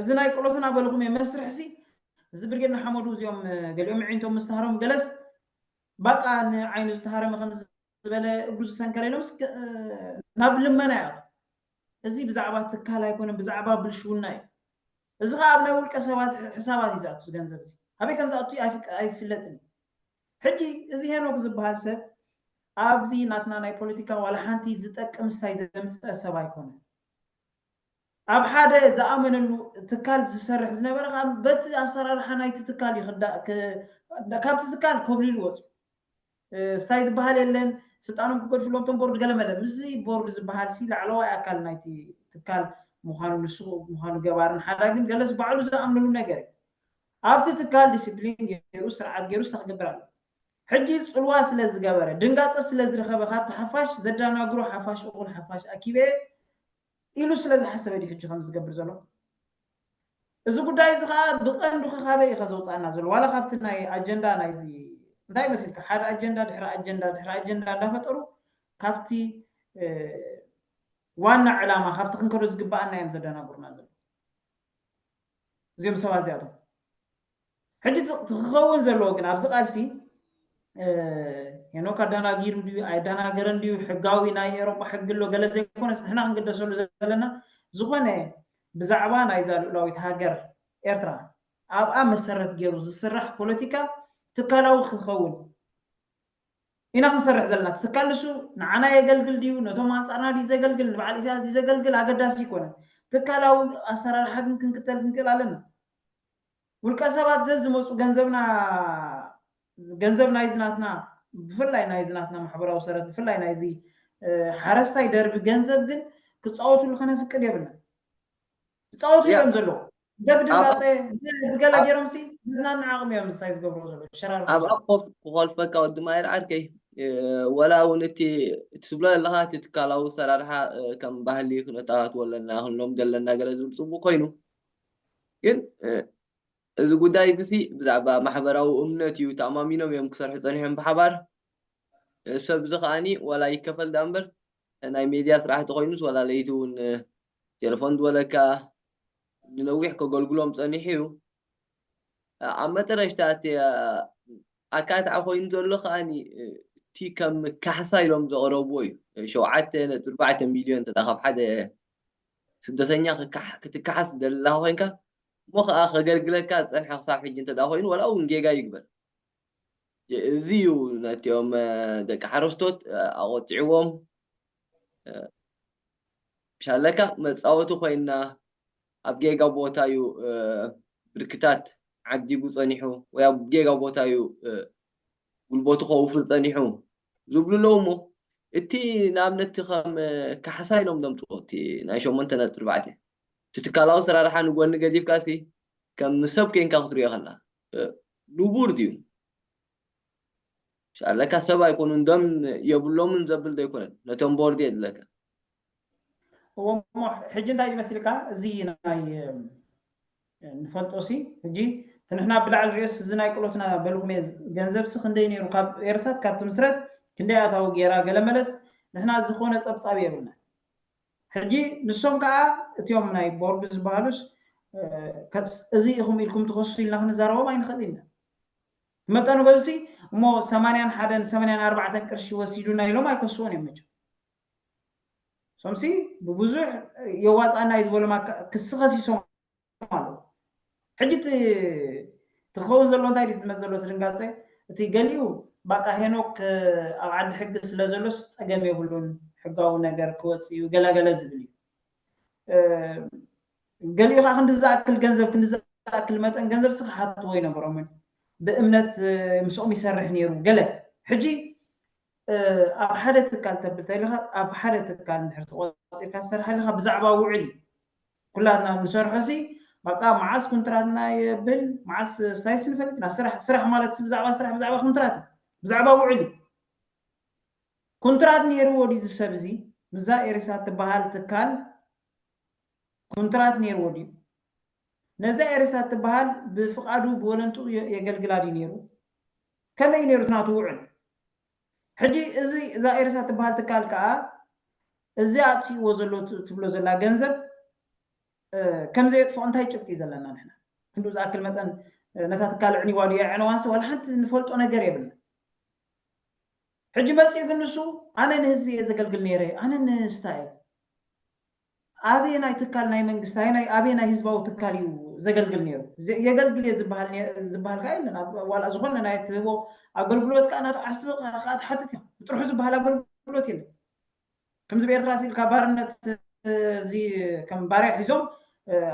እዚ ናይ ቅሎትና በልኹም እየ መስርሕ ሲ እዚ ብርጌድ ንሓመዱ እዚኦም ገሊኦም ምዒንቶም ምስተሃሮም ገለስ ባቃ ንዓይኑ ዝተሃረመ ከም ዝበለ እግሩ ዝሰንከለ ኢሎም ናብ ልመና ይኣቱ እዚ ብዛዕባ ትካል ኣይኮነን ብዛዕባ ብልሽውና እዩ እዚ ከዓ ኣብ ናይ ውልቀ ሰባት ሕሳባት እዩ ዝኣቱ ገንዘብ እዚ ኣበይ ከም ዝኣቱ ኣይፍለጥን እዩ ሕጂ እዚ ሄኖክ ዝበሃል ሰብ ኣብዚ ናትና ናይ ፖለቲካ ዋላ ሓንቲ ዝጠቅም ስታይ ዘምፀ ሰብ ኣይኮነን ኣብ ሓደ ዝኣመነሉ ትካል ዝሰርሕ ዝነበረ በቲ ኣሰራርሓ ናይቲ ትካል እዩ ካብቲ ትካል ኮብሊሉ ወፁ ስታይ ዝበሃል የለን ስልጣኖም ክገድፍሎም ቶም ቦርድ ገለመለ ምስዚ ቦርድ ዝበሃል ሲ ላዕለዋይ ኣካል ናይቲ ትካል ምዃኑ ንሱ ምዃኑ ገባርን ሓዳግን ገለስ ባዕሉ ዝኣምነሉ ነገር እዩ ኣብቲ ትካል ዲስፕሊን ገይሩ ስርዓት ገይሩ ስታ ክገብር ኣሎ ሕጂ ፅልዋ ስለ ዝገበረ ድንጋፀ ስለ ዝረኸበ ካብቲ ሓፋሽ ዘዳናግሮ ሓፋሽ እኹል ሓፋሽ ኣኪበ ኢሉ ስለ ዝሓሰበ ድዩ ሕጂ ከም ዝገብር ዘሎ እዚ ጉዳይ እዚ ከዓ ብቀንዱ ከካበይ ኢኻ ዘውፃእና ዘሎ ዋላ ካብቲ ናይ ኣጀንዳ ናይዚ እንታይ መሲልካ ሓደ ኣጀንዳ ድሕሪ ኣጀንዳ ድሕሪ ኣጀንዳ እንዳፈጠሩ ካብቲ ዋና ዕላማ ካብቲ ክንከዶ ዝግባኣና እዮም ዘደናጉርና ዘሎ እዚኦም ሰባት እዚኣቶም ሕጂ ትክኸውን ዘለዎ ግን ኣብዚ ቃልሲ ሄኖክ ኣደናጊሩ ድዩ ኣየደናገረን ድዩ ሕጋዊ ናይ ኤሮጳ ሕጊ ኣሎ ገለ ዘይኮነስ ንሕና ክንግደሰሉ ዘለና ዝኾነ ብዛዕባ ናይዛ ልኡላዊት ሃገር ኤርትራ ኣብኣ መሰረት ገይሩ ዝስራሕ ፖለቲካ ትካላዊ ክኸውን ኢና ክንሰርሕ ዘለና ትካል ንሱ ንዓና የገልግል ድዩ ነቶም ኣንፃርና ድዩ ዘገልግል ንበዓል ኢሳያስ ድዩ ዘገልግል ኣገዳሲ ይኮነን ትካላዊ ኣሰራርሓ ግን ክንክተል ክንክእል ኣለና ውልቀ ሰባት ዘዝመፁ ገንዘብና ገንዘብ ናይዚ ናትና፣ ብፍላይ ናይዚ ናትና ማሕበራዊ ሰረት፣ ብፍላይ ናይዚ ሓረስታይ ደርቢ ገንዘብ ግን ክፃወትሉ ከነፍቅድ የብልና። ክፃወቱ እዮም ዘለዉ። ደብድብ ባፀ ብገለ ገይሮም ሲ ናና ዓቕሚ እዮም ምስታይ ዝገብሩ ዘለዉ ሸራር ኣብ ኣኮፍ ክኾልፈካ ወዲ ማይል ዓርከይ። ወላ እውን እቲ ትብሎ ዘለካ እቲ ትካላዊ ሰራርሓ ከም ባህሊ ክነተኣትዎ ኣለና ክንሎም ዘለና ገለ ዝብል ፅቡቅ ኮይኑ፣ ግን እዚ ጉዳይ እዚ ሲ ብዛዕባ ማሕበራዊ እምነት እዩ። ተኣማሚኖም እዮም ክሰርሑ ፀኒሖም ብሓባር። ሰብ እዚ ከዓኒ ዋላ ይከፈል ዳ እምበር ናይ ሜድያ ስራሕ ተኮይኑስ ዋላ ለይቲ እውን ቴሌፎን ዝበለካ ንነዊሕ ከገልግሎም ፀኒሑ እዩ። ኣብ መጠረሽታ እቲ ኣካታዕ ኮይኑ ዘሎ ከዓኒ እቲ ከም ካሕሳ ኢሎም ዘቕረብዎ እዩ። ሸውዓተ ነጥቢ ኣርባዕተ ሚልዮን እንተ ካብ ሓደ ስደተኛ ክትካሓስ ደላ ኮይንካ እሞ ከዓ ከገልግለካ ዝፀንሐ ክሳብ ሕጂ እንተ ኮይኑ ዋላ እውን ጌጋ ይግበር። እዚ እዩ ነቲኦም ደቂ ሓረስቶት ኣቆጢዕዎም። ሻለካ መፃወቲ ኮይና ኣብ ጌጋ ቦታ እዩ ብርክታት ዓዲጉ ፀኒሑ ወይ ኣብ ጌጋ ቦታ እዩ ጉልበቱ ከውፍር ፀኒሑ ዝብሉ ኣለዉ። እሞ እቲ ንኣብነት ከም ካሕሳ ኢሎም ዘምፅዎ እቲ ናይ ሸሞንተ ነጥቢ ኣርባዕተ እቲ ትካላዊ ኣሰራርሓ ንጎኒ ገዲፍካ ሲ ከም ሰብ ኮይንካ ክትሪኦ ከላ ንቡር ድዩ? ሻለካ ሰብ ኣይኮኑን ደም የብሎምን ዘብል ዘይኮነን ነቶም ቦርድ የድለካ። እሞ ሕጂ እንታይ ይመስልካ እዚ ናይ ንፈልጦ ሲ ሕጂ ንሕና ብላዕሊ ሪኦስ እዚ ናይ ቅሎትና በልኹም ገንዘብ ሲ ክንደይ ነይሩ ካብ ኤርሳት ካብ ትምስረት ክንደይ ኣታዊ ገይራ ገለ መለስ ንሕና ዝኾነ ፀብፃብ የብልና። ሕጂ ንሶም ከዓ እቲኦም ናይ ቦርድ ዝበሃሉስ እዚ ኢኹም ኢልኩም ትኸሱ ኢልና ክንዛረቦም ኣይንኽእል ኢና። መጠኑ በዚ እሞ ሰማንያን ሓደን ሰማንያን ኣርባዕተን ቅርሺ ወሲዱና ኢሎም ኣይከስዎን እዮም መቸም። ሶምሲ ብብዙሕ የዋፃና እዩ ዝበሎም ክሲ ከሲሶም ኣለዉ። ሕጂ ትኸውን ዘሎ እንታይ ዝመፅ ዘሎ ድንጋፀ እቲ ገሊኡ ባቃ ሄኖክ ኣብ ዓዲ ሕጊ ስለ ዘሎስ ፀገም የብሉን ሕጋዊ ነገር ክወፅ እዩ ገለገለ ዝብል እዩ። ገሊኡ ከዓ ክንዲ ዝኣክል ገንዘብ ክንዲ ዝኣክል መጠን ገንዘብ ስክሓትዎ ይነበሮምን ብእምነት ምስኦም ይሰርሕ ነይሩ ገለ ሕጂ ኣብ ሓደ ትካል ተብል ተለካ ኣብ ሓደ ትካል እንድሕር ተቆፂርካ ዝሰርሓ ኣለካ ብዛዕባ ውዕል እዩ። ኩላትና ንሰርሖ ሲ በቃ መዓስ ኩንትራትና የብል መዓስ ስታይስ ንፈልጥ ኢና። ስራሕ ስራሕ ማለት ብዛዕባ ስራሕ ብዛዕባ ኩንትራት ብዛዕባ ውዕል እዩ። ኩንትራት ነይርዎ ድዩ ዝሰብ እዚ ምዛ ኤሪሳ ትበሃል ትካል ኩንትራት ነይርዎ ድዩ? ነዛ ኤሪሳ ትበሃል ብፍቃዱ ብወለንትኡ የገልግላ ድዩ ነይሩ? ከመይ ነይሩ ናቱ ውዕል? ሕጂ እዚ እዛ ኤሪሳ ትበሃል ትካል ከዓ እዚ ኣጥፊእዎ ዘሎ ትብሎ ዘላ ገንዘብ ከም ዘየጥፍኦ እንታይ ጭብጢ ዘለና ንሕና? ክንዱ ዝኣክል መጠን ነታ ትካል ዕኒዋ ድያ የዕነዋንሲ ዋላ ሓንቲ ንፈልጦ ነገር የብልና። ሕጂ መፂኡ ግን ንሱ ኣነ ንህዝቢ እየ ዘገልግል ነይረ ኣነ ንስታ እየ ኣበየ ናይ ትካል ናይ መንግስቲ ኣበየ ናይ ህዝባዊ ትካል እዩ ዘገልግል ነይሩ። የገልግል እየ ዝበሃል ከ የለን። ዋላ ዝኾነ ናይ ትህቦ ኣገልግሎት ከዓ ናቱ ዓስቢ ከዓ ትሓትት እያ። ብጥርሑ ዝበሃል ኣገልግሎት የለን። ከምዚ ብኤርትራ ሲልካ ባርነት እዚ ከም ባርያ ሒዞም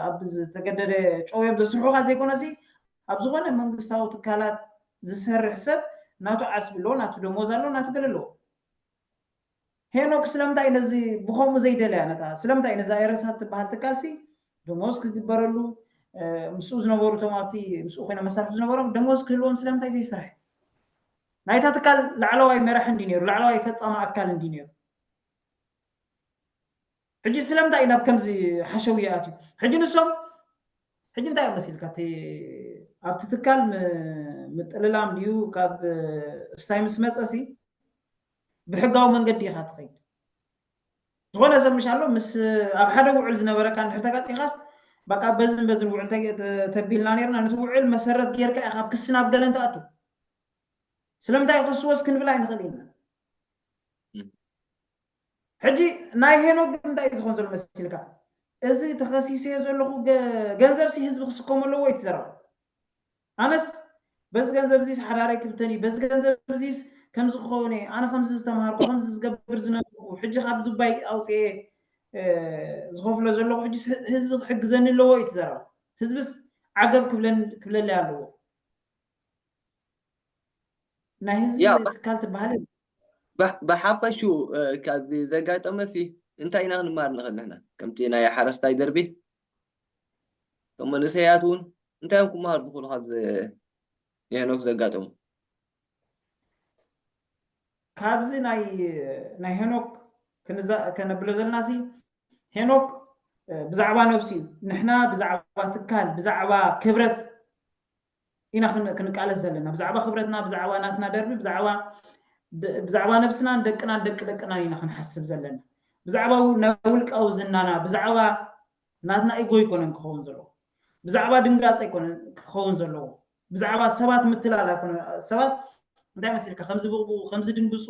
ኣብ ዝተገደደ ጨውዮም ዘስርሑካ ዘይኮነሲ ኣብ ዝኾነ መንግስታዊ ትካላት ዝሰርሕ ሰብ ናቱ ዓስቢ ኣለዎ፣ ናቱ ደሞዝ ኣለዎ፣ ናቱ ገለ ኣለዎ። ሄኖክ ስለምንታይ ነዚ ብኸምኡ ዘይደለያ ነታ ስለምንታይ ነዛ ኤረሳት ትበሃል ትካልሲ ደሞዝ ክግበረሉ ምስኡ ዝነበሩ እቶም ኣብቲ ምስኡ ኮይኖም መሳርሒ ዝነበሮም ደሞዝ ክህልዎም ስለምንታይ ዘይሰርሐ? ናይታ ትካል ላዕለዋይ መራሒ እንዲ ነይሩ፣ ላዕለዋይ ፈፃሚ ኣካል እንዲ ነይሩ። ሕጂ ስለምንታይ እዩ ናብ ከምዚ ሓሸውየ ኣትዩ? ሕጂ ንሶም ሕጂ እንታይ መሲልካ እቲ ኣብቲ ትካል ምጥልላም ድዩ ካብ ስታይ ምስ መፀ ሲ ብሕጋዊ መንገዲ ኢኻ ትኸይድ። ዝኾነ ሰብ ምሽ ኣሎ ምስ ኣብ ሓደ ውዕል ዝነበረካ እንድሕር ተጋፂኻስ በቃ በዝን በዝን ውዕል ተቢልና ነርና ነቲ ውዕል መሰረት ጌርካ ኢኻ ኣብ ክሲ ናብ ገለን ትኣቱ። ስለምንታይ ክስወስ ክንብል ኣይንኽእል ኢና። ሕጂ ናይ ሄኖክ ግን እንታይ እዩ ዝኾን ዘሎ መሲልካ? እዚ ተኸሲሰዮ ዘለኹ ገንዘብ ሲ ህዝቢ ክስከሞ ኣለዎ እዩ ትዘረባ። ኣነስ በዚ ገንዘብ እዚስ ሓዳረይ ክብተን እዩ፣ በዚ ገንዘብ እዚስ ከምዚ ክኸውን እየ፣ ኣነ ከምዚ ዝተምሃርኩ ከምዚ ዝገብር ዝነበርኩ ሕጂ ካብ ዙባይ ኣውፅኤ ዝኸፍሎ ዘለኹ ሕጂ ህዝቢ ክሕግዘኒ ኣለዎ እዩ ትዘረባ። ህዝብስ ዓገብ ክብለለይ ኣለዎ። ናይ ህዝቢ ያ፣ ትካል ትበሃል። ብሓፈሹ ካብዚ ዘጋጠመ ሲ እንታይ ኢና ክንመሃር ንኽእል ንሕና ከምቲ ናይ ሓረስታይ ደርቢ? እቶም መንእሰያት እውን እንታይ እዮም ክመሃሩ ዝኽእሉ ካብዚ ንሄኖክ ዘጋጠሙ? ካብዚ ናይ ናይ ሄኖክ ከነብሎ ዘለና ሲ ሄኖክ ብዛዕባ ነብሲ እዩ። ንሕና ብዛዕባ ትካል ብዛዕባ ክብረት ኢና ክንቃለስ ዘለና። ብዛዕባ ክብረትና ብዛዕባ ናትና ደርቢ ብዛዕባ ብዛዕባ ነብስናን ደቅናን ደቂ ደቅናን ኢና ክንሓስብ ዘለና። ብዛዕባ ናይ ውልቃዊ ዝናና ብዛዕባ ናትና ኢጎ ኣይኮነን ክኸውን ዘለዎ። ብዛዕባ ድንጋፀ ኣይኮነን ክኸውን ዘለዎ። ብዛዕባ ሰባት ምትላል ኣይኮነ። ሰባት እንታይ መሲልካ ከም ዝብቕብቑ ከም ዝድንግፁ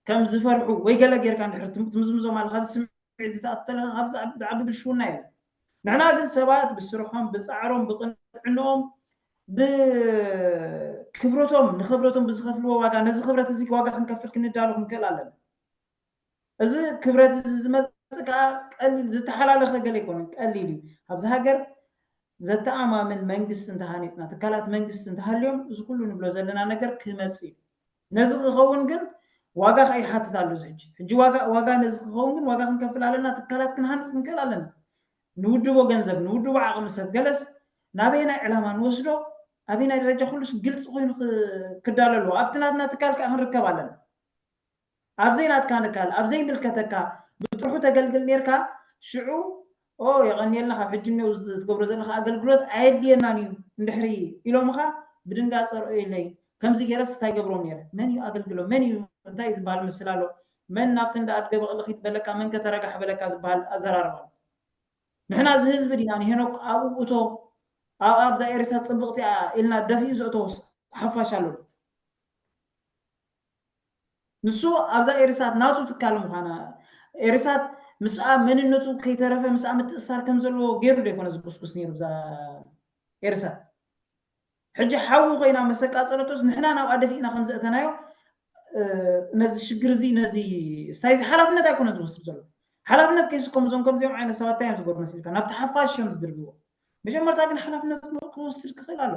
ከም ዝፈርሑ ወይ ገለ ጌርካ እንድሕር ትምዝምዞ ማለት ካብ ስምዒት ዝተኣተለ ካብ ዝዓቢ ብልሽውና የለን። ንሕና ግን ሰባት ብስርሖም ብፃዕሮም ብቕንዕንኦም ብክብረቶም ንክብረቶም ብዝኸፍልዎ ዋጋ ነዚ ክብረት እዚ ዋጋ ክንከፍል ክንዳሎ ክንክእል ኣለና። እዚ ክብረት እዚ ዝመፅእ ከዓ ቀሊል ዝተሓላለኸ ገለ ኣይኮነን፣ ቀሊል እዩ። ኣብዚ ሃገር ዘተኣማምን መንግስቲ እንተሃኒፅና ትካላት መንግስቲ እንተሃልዮም እዚ ኩሉ ንብሎ ዘለና ነገር ክመፅእ እዩ። ነዚ ክኸውን ግን ዋጋ ከዓ ይሓትት ኣሎ። እዚ ሕጂ ሕጂ ዋጋ ዋጋ ነዚ ክኸውን ግን ዋጋ ክንከፍል ኣለና። ትካላት ክንሃንፅ ክንክእል ኣለና። ንውድቦ ገንዘብ ንውድቦ ዓቕሚ ሰብ ገለስ ናበየናይ ዕላማ ንወስዶ ኣበየናይ ደረጃ ኩሉስ ግልፂ ኮይኑ ክዳሎ ኣለዎ። ኣብቲ ናትና ትካል ከዓ ክንርከብ ኣለና። ኣብ ዘይናትካ ንካል ኣብ ዘይምልከተካ ብጥርሑ ተገልግል ነርካ ሽዑ ኦ የቐንየልና ካብ ሕጂ እኒው ትገብሮ ዘለካ ኣገልግሎት ኣየድልየናን እዩ እንድሕሪ ኢሎምኻ ብድንጋፀ ርእዩለይ ከምዚ ገይረስ እንታይ ገብሮም ነረ መን እዩ ኣገልግሎ መን እዩ እንታይ ዝበሃል ምስል ኣሎ መን ናብቲ እንዳ ኣድገ በቕሊ ኪድ በለካ መን ከተረጋሕ በለካ ዝበሃል ኣዘራርባ ንሕና እዚ ህዝቢ ዲና ንሄኖክ ኣብኡ እቶ ኣብ ኣብዛ ኤሪሳ ፅብቕቲ ኢልና ደፊኡ ዘእተውስ ሓፋሽ ኣሎ ንሱ ኣብዛ ኤሪሳት ናቱ ትካል ምዃና ኤሪሳት ምስኣ መንነቱ ከይተረፈ ምስኣ ምትእሳር ከም ዘለዎ ገይሩ ዶ ይኮነ ዝጉስጉስ ነይሩ ብዛ ኤሪሳት ሕጂ ሓዊ ኮይና መሰቃፀለቶስ ንሕና ናብኣ ደፊእና ከም ዘእተናዮ ነዚ ሽግር እዚ ነዚ ስታይ እዚ ሓላፍነት ኣይኮነ ዝወስድ ዘሎ ሓላፍነት ከይስከሙ እዞም ከምዚኦም ዓይነት ሰባት እንታይ እዮም ዝገብሩ መሲልካ ናብቲ ሓፋሽ እዮም ዝድርብዎ መጀመርታ ግን ሓላፍነት ክወስድ ክኽእል ኣሎ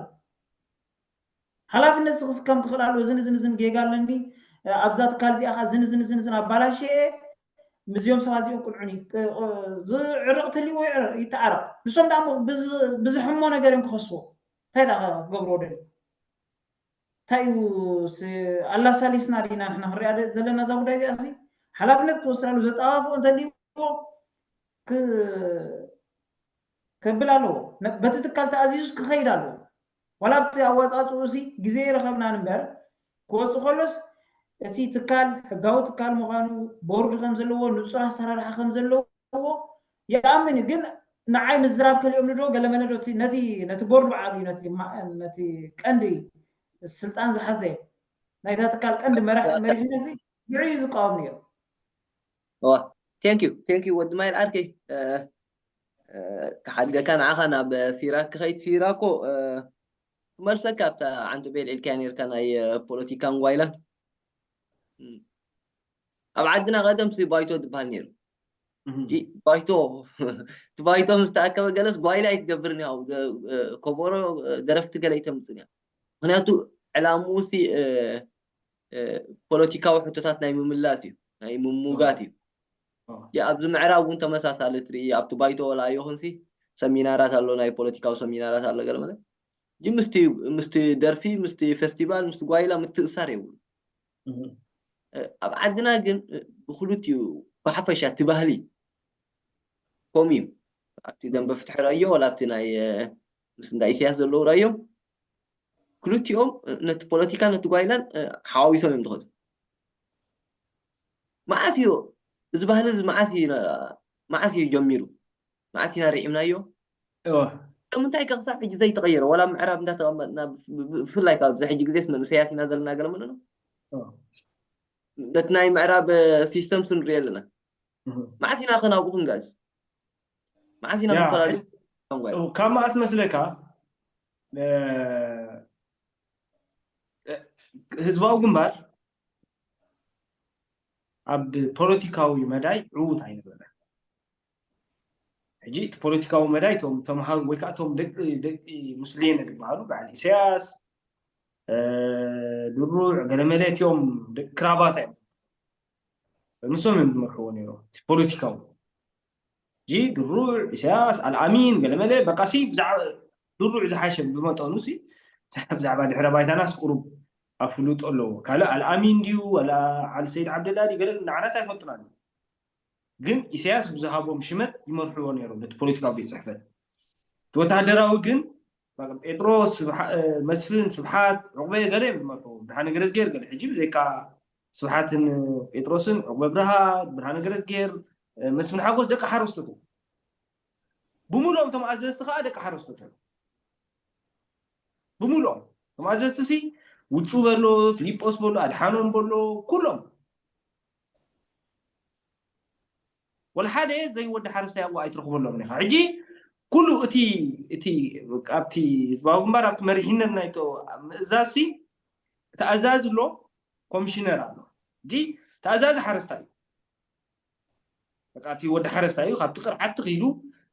ሓላፍነት ዝክስከም ክኽእል ኣለዎ ዝን ዝን ዝን ጌጋ ኣለኒ ኣብዛ ትካል እዚኣ ከዓ ዝን ዝን ዝን ዝን ኣባላሽየ ምስዚኦም ሰባት እዚኦም ቅንዑኒ ዝዕርቕ ተልዎ ይተዓረቕ ንሶም ዳ ብዝሕሞ ነገር እዮም ክኸስዎ እንታይ ዳ ክገብርዎ ደልዩ እንታይ እዩ ኣላሳሊስና ዲና ንሕና ክንሪኣ ዘለና እዛ ጉዳይ እዚኣ ሓላፍነት ክወስድ ኣለዎ ዘጠፋፍኦ እንተልዎ ከብል ኣለዎ በቲ ትካል ተኣዚዙስ ክኸይድ ኣለዎ ዋላ ኣብቲ ኣወፃፅኡ ሲ ግዜ ይረኸብናን እምበር ክወፁ ከሎስ እቲ ትካል ሕጋዊ ትካል ምዃኑ ቦርድ ከም ዘለዎ ንፁር ኣሰራርሓ ከም ዘለዎ ይኣምን እዩ ግን ንዓይ ምዝራብ ከሊኦም ንዶ ገለመለ ዶ ነቲ ቦርድ ብዓብዩ ነቲ ቀንዲ ስልጣን ዝሓዘ ናይታ ትካል ቀንዲ መሪሕነት ንዑ እዩ ዝቃወም ነይሩ ቴንክ ዩ ቴንክ ዩ ወዲ ማይል ዓርከይ ክሓድገካ ንዓኻ ናብ ሲራክ ክኸይድ ሲራኮ ክመልሰካ ኣብታ ዓንቶ ቤል ዒልካያ ነርካ ናይ ፖለቲካን ጓይላን ኣብ ዓድና ቀደም ሲ ባይቶ ዝበሃል ነይሩ ባይቶ እቲ ባይቶ ምስ ተኣከበ ገለስ ጓይላ ኣይትገብርን ኢኻ ከበሮ ደረፍቲ ገለ ኣይተምፅን እያ ምክንያቱ ዕላምኡ ሲ ፖለቲካዊ ሕቶታት ናይ ምምላስ እዩ ናይ ምሙጋት እዩ ኣብዚ ምዕራብ እውን ተመሳሳሊ ትርኢ ኣብቲ ባይቶ ወላ ይኹንሲ ሰሚናራት ኣሎ ናይ ፖለቲካዊ ሰሚናራት ኣሎ ገለ ማለት ምስቲ ምስቲ ደርፊ ምስቲ ፌስቲቫል ምስቲ ጓይላ ምትእሳር የብሉ ኣብ ዓድና ግን ብክልቲኡ ብሓፈሻ እቲ ባህሊ ከምኡ እዩ ኣብቲ ደንበ ፍትሒ ራዮ ወላ ኣብቲ ናይ ምስ እንዳ ኢሳያስ ዘለዉ ራዮም ክልቲኦም ነቲ ፖለቲካ ነቲ ጓይላን ሓዋዊሶም እዮም ዝኸዱ መዓስ እዩ እዚ ባህሊ እዚ መዓስ እዩ መዓስ እዩ ጀሚሩ መዓስ ኢና ርዒምናዮ ንምንታይ ከ ክሳብ ሕጂ ዘይተቐየረ ዋላ ምዕራብ እንዳተቐመጥና ብፍላይ ካብዚ ሕጂ ግዜስ መንእሰያት ኢና ዘለና ገለ ምንኖ ነቲ ናይ ምዕራብ ሲስተም ስንሪኦ ኣለና መዓስ ኢና ከናብኡ ክንጋዝ መዓስ ኢና ክፈላለዩ ካብ መዓስ መስለካ ህዝባዊ ግንባር ኣብ ፖለቲካዊ መዳይ ዕዉት ኣይነበረ ሕጂ እቲ ፖለቲካዊ መዳይ ቶም ተምሃሩ ወይ ከዓ ቶም ደቂ ደቂ ምስሌነ ዝበሃሉ በዓል ኢሳያስ ድሩዕ ገለመለ እቲኦም ክራባታ እዮም። ንሶም እዮም ዝመርሕዎ ነይሮም ፖለቲካዊ። ጂ ድሩዕ፣ ኢሳያስ፣ ኣልኣሚን ገለመለ በቃሲ ብዛዕባ ድሩዕ ዝሓሸ ብመጠኑ ሲ ብዛዕባ ድሕረ ባይታናስ ቁሩብ ኣፍልጦ ኣለዎ። ካልእ ኣልኣሚን ድዩ ዋላ ዓሊ ሰይድ ዓብደላ ድዩ ገለ ንዓናስ ኣይፈልጡናን። ግን ኢሳያስ ብዝሃቦም ሽመት ይመርሕዎ ነይሮም ነቲ ፖለቲካዊ ቤት ጽሕፈት። እቲ ወታደራዊ ግን ጴጥሮስ፣ መስፍን፣ ስብሓት፣ ዕቑበ ገለ እዮም ዝመርሕዎ። ብርሃነ ገረዝጌር ገለ ሕጂ ብዘይካ ስብሓትን ጴጥሮስን ዕቑበ ብርሃ፣ ብርሃነ ገረዝጌር፣ መስፍን ሓጎስ ደቂ ሓረስቶት እዮም። ብምሉኦም እቶም ኣዘዝቲ ከዓ ደቂ ሓረስቶት እዮም። ብምሉኦም እቶም ኣዘዝቲ ሲ ውጩ በሎ፣ ፊሊጶስ በሎ፣ ኣድሓኖም በሎ፣ ኩሎም ወላ ሓደ ዘይወዲ ሓረስታይ ኣብኡ ኣይትረኽበሎም ኢኻ። ሕጂ ኩሉ እቲ እቲ ኣብቲ ህዝባዊ ግንባር ኣብቲ መሪሕነት ናይቶ ምእዛዝ ሲ እቲ ኣዛዚ ኣሎ፣ ኮሚሽነር ኣሎ። ሕጂ እቲ ኣዛዚ ሓረስታይ እዩ። በቃ እቲ ወዲ ሓረስታይ እዩ፣ ካብቲ ቅርዓት ተኺሉ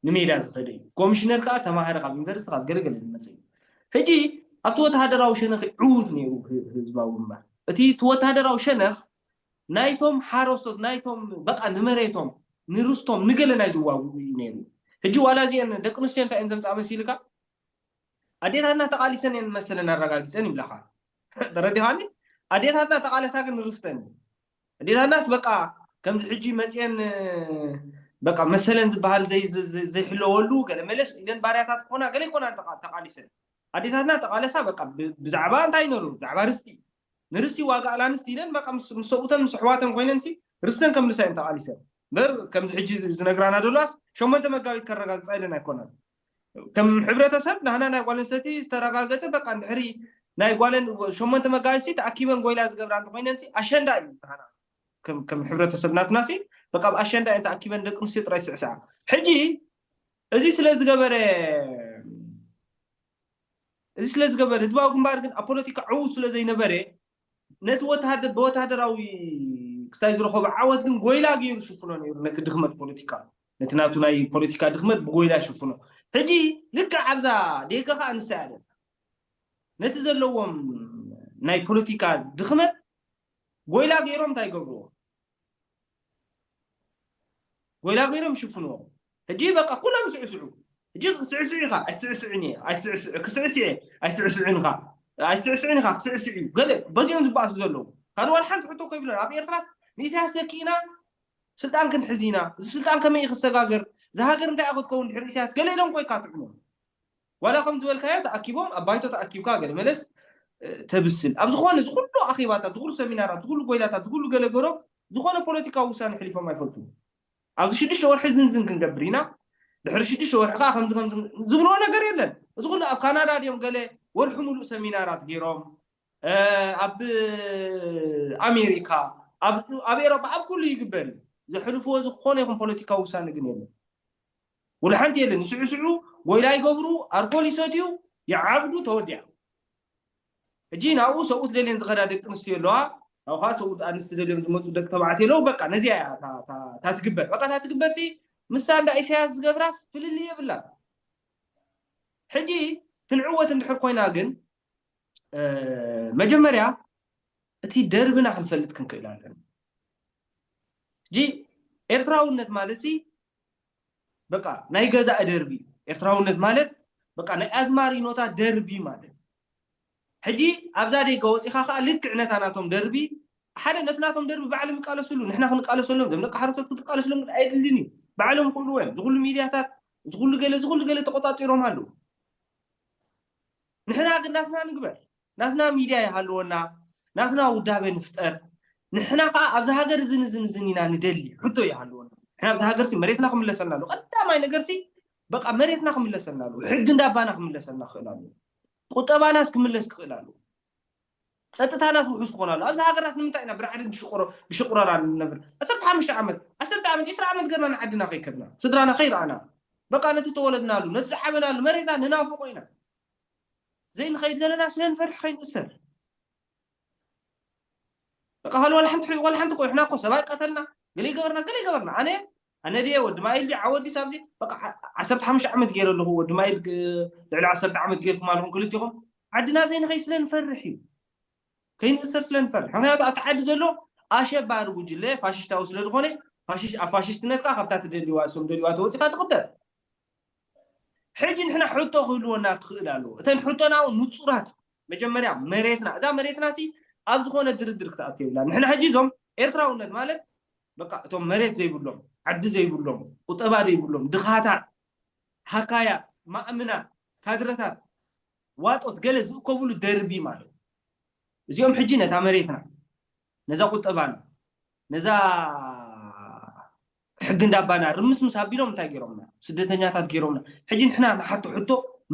ንሜዳ ዝኸደ እዩ። ኮሚሽነር ከዓ ተማሃረ ካብ ዩኒቨርሲቲ ካብ ገለገለ ዝመፀ እዩ። ሕጂ ኣብቲ ወተሃደራዊ ሸነኽ ዕዉት ነይሩ ህዝባዊ ግንባር። እቲ እቲ ወተሃደራዊ ሸነኽ ናይቶም ሓረስቶት ናይቶም በቃ ንመሬቶም ንርስቶም ንገለ ናይ ዝዋግኡ እዩ ነይሩ። ሕጂ ዋላ እዚአን ደቂ ኣንስትዮ እንታይ እየን ዘምፅኣ መሲልካ? ኣዴታትና ተቓሊሰን እየን መሰለን ኣረጋጊፀን ይብላኻ። ተረዲኻኒ? ኣዴታትና ተቓለሳ ግን ንርስተን እዩ። ኣዴታትናስ በቃ ከምዚ ሕጂ መፅየን በቃ መሰለን ዝበሃል ዘይሕለወሉ ገለ መለስ ኢለን ባርያታት ክኾና ገለ ይኮና ተቓሊሰን። ኣዴታትና ተቓለሳ በቃ ብዛዕባ እንታይ ይነሩ ብዛዕባ ርስቲ ንርስቲ ዋጋ ኣላንስቲ ኢለን በቃ ምስ ሰብኡተን ምስ ኣሕዋተን ኮይነን ሲ ርስተን ከምልሳ እየን ተቓሊሰን። በር ከምዚ ሕጂ ዝነግራና ደሏስ ሸሞንተ መጋቢት ከረጋግፃ ኢለን ኣይኮናን። ከም ሕብረተሰብ ናህና ናይ ጓል ኣንስተይቲ ዝተረጋገፀ በቃ እንድሕሪ ናይ ጓለን ሸሞንተ መጋቢት ሲ ተኣኪበን ጎይላ ዝገብራ እንተኮይነን ሲ ኣሸንዳ እዩ ናህና ከም ሕብረተሰብ ናትና ሲ በቃ ኣብ ኣሸንዳ እየን ተኣኪበን ደቂ ኣንስትዮ ጥራይ ስዕስዓ። ሕጂ እዚ ስለ ዝገበረ እዚ ስለ ዝገበረ ህዝባዊ ግንባር ግን ኣብ ፖለቲካ ዕዉት ስለ ዘይነበረ ነቲ ወተሃደር ብወተሃደራዊ ክስታይ ዝረኸቦ ዓወት ግን ጎይላ ገይሩ ሽፍኖ ነይሩ ነቲ ድኽመት ፖለቲካ ነቲ ናቱ ናይ ፖለቲካ ድኽመት ብጎይላ ሽፍኖ። ሕጂ ልክዕ ኣብዛ ዴጋ ከዓ ንሳ እያ ነቲ ዘለዎም ናይ ፖለቲካ ድኽመት ጎይላ ገይሮም እንታይ ይገብርዎ ጎይላ ገይሮም ይሽፍንዎ። ሕጂ በቃ ኩሎም ስዕስዑ። ሕጂ ክስዕስዑ ኢኻ ኣይትስዕስዕን እየ ኣይትስዕስዕ ክስዕስዕ እየ ኣይትስዕስዕን ኢኻ ኣይትስዕስዕን ኢኻ ክስዕስዕ እዩ ገለ በዚኦም ዝበኣሱ ዘለዉ ካልእ ዋላ ሓንቲ ሕቶ እኮ ይብለን ኣብ ኤርትራስ ንኢሳያስ ተኪእና ስልጣን ክንሕዝ ኢና እዚ ስልጣን ከመይ እዩ ክሰጋገር እዛ ሃገር እንታይ እያ ክትከውን ድሕሪ ኢሳያስ ገለ ኢሎም እኮ ይካትዑ ዋላ ከም ዝበልካዮ ተኣኪቦም ኣብ ባይቶ ተኣኪብካ ገለ መለስ ተብስል ኣብ ዝኾነ ዝኩሉ ኣኼባታት ዝኩሉ ሰሚናራት ዝኩሉ ጎይላታት ዝኩሉ ገለገሎ ዝኾነ ፖለቲካዊ ውሳነ ሕሊፎም ኣይፈልጡ ኣብዚ ሽዱሽተ ወርሒ ዝንዝን ክንገብር ኢና ድሕሪ ሽዱሽተ ወርሒ ከዓ ከምዚ ከምዚ ዝብልዎ ነገር የለን እዚ ኩሉ ኣብ ካናዳ ድዮም ገለ ወርሒ ሙሉእ ሰሚናራት ገይሮም ኣብ ኣሜሪካ ኣብ ኤሮጳ ኣብ ኩሉ ይግበር እዩ ዘሕልፍዎ ዝኾነ ይኹን ፖለቲካዊ ውሳነ ግን የለን ወላ ሓንቲ የለን ይስዕስዑ ጎይላ ይገብሩ ኣርኮል ይሰትዩ ይዓብዱ ተወዲያ ሕጂ ናብኡ ሰብኡት ደልየን ዝኸዳ ደቂ ኣንስትዮ ኣለዋ ናብኡ ከዓ ሰብኡት ኣንስቲ ደልዮም ዝመፁ ደቂ ተባዕትዮ ኣለዉ በቃ ነዚያ እያ እታ ትግበር በቃ እታ ትግበር ሲ ምስታ እንዳ ኢሳያስ ዝገብራስ ፍልልይ የብላን ሕጂ ትንዕወት እንድሕር ኮይና ግን መጀመርያ እቲ ደርብና ክንፈልጥ ክንክእል ኣለና ሕጂ ኤርትራውነት ማለት ሲ በቃ ናይ ገዛእ ደርቢ ኤርትራውነት ማለት በቃ ናይ ኣዝማሪኖታት ደርቢ ማለት ሕጂ ኣብዛ ደገ ወፂኻ ከዓ ልክዕ ነታ ናቶም ደርቢ ሓደ ነቲ ናቶም ደርቢ ባዕሎም ይቃለስሉ ንሕና ክንቃለሰሎም ዞም ደቂ ሓረስቶት ክትቃለስሎም ግን ኣይድልን እዩ ባዕሎም ክእልዎ እዮም ዝኩሉ ሚድያታት ዝኩሉ ገለ ዝኩሉ ገለ ተቆፃፂሮም ኣለዉ ንሕና ግን ናትና ንግበር ናትና ሚድያ ይሃልወና ናትና ውዳበ ንፍጠር ንሕና ከዓ ኣብዚ ሃገር እዝን እዝን እዝን ኢና ንደሊ ሕቶ ይሃልወና ንሕና ኣብዚ ሃገርሲ መሬትና ክምለሰልና ኣሎ ቀዳማይ ነገርሲ በቃ መሬትና ክምለሰልና ኣሎ ሕጊ እንዳባና ክምለሰልና ክኽእል ኣሎ ቁጠባናስ ክምለስ ክኽእል ኣሎ ፀጥታናስ ውሑስ ክኾን ኣሎ ኣብዚ ሃገርናስ ንምንታይ ኢና ብራዕድን ብሽቁረራን ንነብር ዓሰርተ ሓሙሽተ ዓመት ዓሰርተ ዓመት ዕስራ ዓመት ገርና ንዓድና ከይከድና ስድራና ከይረኣና በቃ ነቲ ተወለድናሉ ነቲ ዝዓበናሉ መሬትና ንናፍቆ ኢና ዘይንኸይድ ዘለና ስለንፈርሒ ከይንእሰር በቃ ካልእ ዋላ ሓንቲ ዋላ ሓንቲ ቆይ ሕና እኮ ሰብኣይ ቀተልና ገለ ይገበርና ገለ ይገበርና ኣነ ኣነ ድየ ወዲ ማይል ድየ ዓወዲ ሳብዚ በቃ ዓሰርተ ሓሙሽተ ዓመት ገይረ ኣለኹ ወዲ ማይል ልዕሊ ዓሰርተ ዓመት ገይርኩም ኣለኹም ክልቲኹም ዓድና ዘይንኸይ ስለ ንፈርሕ እዩ። ከይንእሰር ስለ ንፈርሕ። ምክንያቱ ኣብቲ ዓዲ ዘሎ ኣሸባሪ ጉጅለ ፋሽስታዊ ስለ ዝኾነ ፋሽስት ኣብ ፋሽስትነትካ ካብታ ትደልዋ እሶም ደልዋ ተወፂኻ ትቕተል። ሕጂ ንሕና ሕቶ ክህልወና ክኽእል ኣለዎ። እተን ሕቶና እውን ንፁራት። መጀመርያ መሬትና፣ እዛ መሬትና ሲ ኣብ ዝኾነ ድርድር ክትኣቱ የብላ። ንሕና ሕጂ እዞም ኤርትራውነት ማለት በቃ እቶም መሬት ዘይብሎም፣ ዓዲ ዘይብሎም፣ ቁጠባ ዘይብሎም፣ ድኻታት፣ ሃካያ፣ ማእምና፣ ካድረታት፣ ዋጦት ገለ ዝእከብሉ ደርቢ ማለት እዩ። እዚኦም ሕጂ ነታ መሬትና፣ ነዛ ቁጠባና፣ ነዛ ሕጊ እንዳባና ርምስምስ ኣቢሎም እንታይ ገይሮምና? ስደተኛታት ገይሮምና። ሕጂ ንሕና ንሓቶ ሕቶ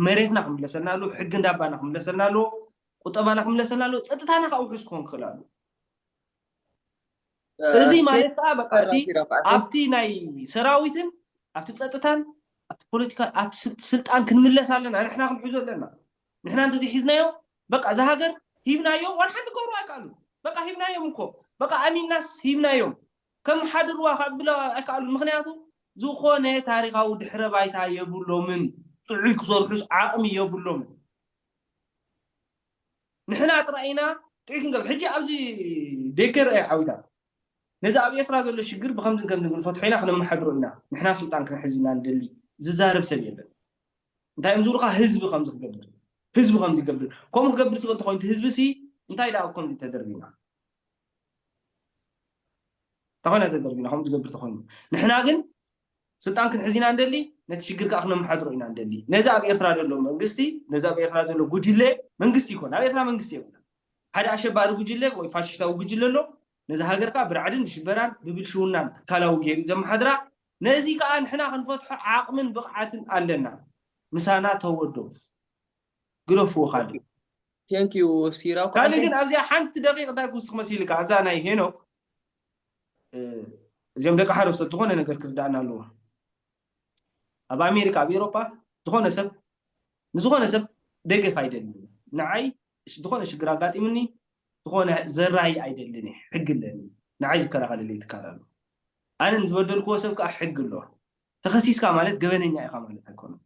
መሬትና ክምለሰልና ኣለዎ፣ ሕጊ እንዳባና ክምለሰልና ኣለዎ፣ ቁጠባና ክምለሰልና ኣለዎ፣ ጸጥታና ከዓ ውሑስ ክኾን ክኽእል ኣለዎ። እዚ ማለት ከዓ በቃ እቲ ኣብቲ ናይ ሰራዊትን ኣብቲ ጸጥታን ኣብቲ ፖለቲካን ኣብቲ ስል- ስልጣን ክንምለስ ኣለና። ንሕና ክንሕዞ ኣለና። ንሕና እንተዘይ ሒዝናዮ በቃ እዛ ሃገር ሂብናዮም ዋላ ሓንቲ ክገብሩ ኣይከኣሉን። በቃ ሂብናዮም እኮ በቃ ኣሚናስ ሂብናዮም ከመሓድርዋ ክዕብላ ኣይከኣሉን። ምክንያቱ ዝኾነ ታሪካዊ ድሕረ ባይታ የብሎምን። ጥዑይ ክሰርሑስ ዓቕሚ የብሎምን። ንሕና ጥራይ ኢና ጥዑይ ክንገብር። ሕጂ ኣብዚ ዴከር እያ ሓዊታ ነዚ ኣብ ኤርትራ ዘሎ ሽግር ብከምዝን ከምዝን ክንፈትሖ ኢና ክነመሓድሮ ኢና። ንሕና ስልጣን ክንሕዝ ኢና ንደሊ ዝዛረብ ሰብ የለን። እንታይ እዮም ዝብሉካ? ህዝቢ ከምዚ ክገብር ህዝቢ ከምዚ ይገብር ከምኡ ክገብር ዝኽእል ተኮይኑ ህዝቢ ሲ እንታይ ደኣ ከምዚ ተደርቢና ተኾይና ተደርቢና ከምኡ ዝገብር ተኮይኑ ንሕና ግን ስልጣን ክንሕዝ ኢና እንደሊ ነቲ ሽግር ከዓ ክነመሓድሮ ኢና እንደሊ ነዚ ኣብ ኤርትራ ዘሎ መንግስቲ ነዚ ኣብ ኤርትራ ዘሎ ጉጅለ መንግስቲ ይኮን ኣብ ኤርትራ መንግስቲ የብሉ ሓደ ኣሸባሪ ጉጅለ ወይ ፋሽስታዊ ጉጅለ ኣሎ ነዚ ሃገር ከዓ ብራዕድን ብሽበራን ብብልሽውናን ትካላዊ ገይሩ ዘመሓድራ ነዚ ከዓ ንሕና ክንፈትሖ ዓቕምን ብቕዓትን ኣለና ምሳና ተወዶ ግደፍዎ ካልእ Thank you ሲራው ካልእ ግን ኣብዚኣ ሓንቲ ደቂቕ እንታይ ክውስኽ መሲልካ ኣብዛ ናይ ሄኖክ እዚኦም ደቂ ሓረስቶት ዝኾነ ነገር ክርዳእና ኣለዎ ኣብ ኣሜሪካ ኣብ ኤሮፓ ዝኾነ ሰብ ንዝኾነ ሰብ ደገፍ ኣይደልን ንዓይ ዝኾነ ሽግር ኣጋጢምኒ ዝኾነ ዘራይ ኣይደልን ሕጊ ኣለኒ ንዓይ ዝከላኸለለይ ትካል ኣሎ ኣነ ንዝበደልክዎ ሰብ ከዓ ሕጊ ኣለዋ ተኸሲስካ ማለት ገበነኛ ኢኻ ማለት ኣይኮነን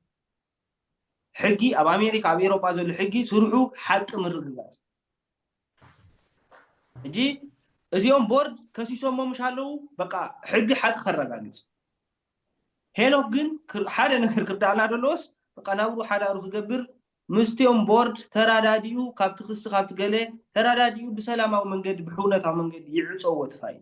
ሕጊ ኣብ ኣሜሪካ ኣብ ኤሮጳ ዘሎ ሕጊ ስርሑ ሓቂ ምርግጋፅ ሕጂ እዚኦም ቦርድ ከሲሶሞ ምሽ ኣለዉ በቃ ሕጊ ሓቂ ከረጋግፅ ሄኖክ ግን ሓደ ነገር ክርዳእና ዘለዎስ በቃ ናብሩ ሓዳሩ ክገብር ምስቲኦም ቦርድ ተራዳዲኡ ካብቲ ክሲ ካብቲ ገለ ተራዳዲኡ ብሰላማዊ መንገዲ ብሕውነታዊ መንገዲ ይዕፀዎ ትፋይ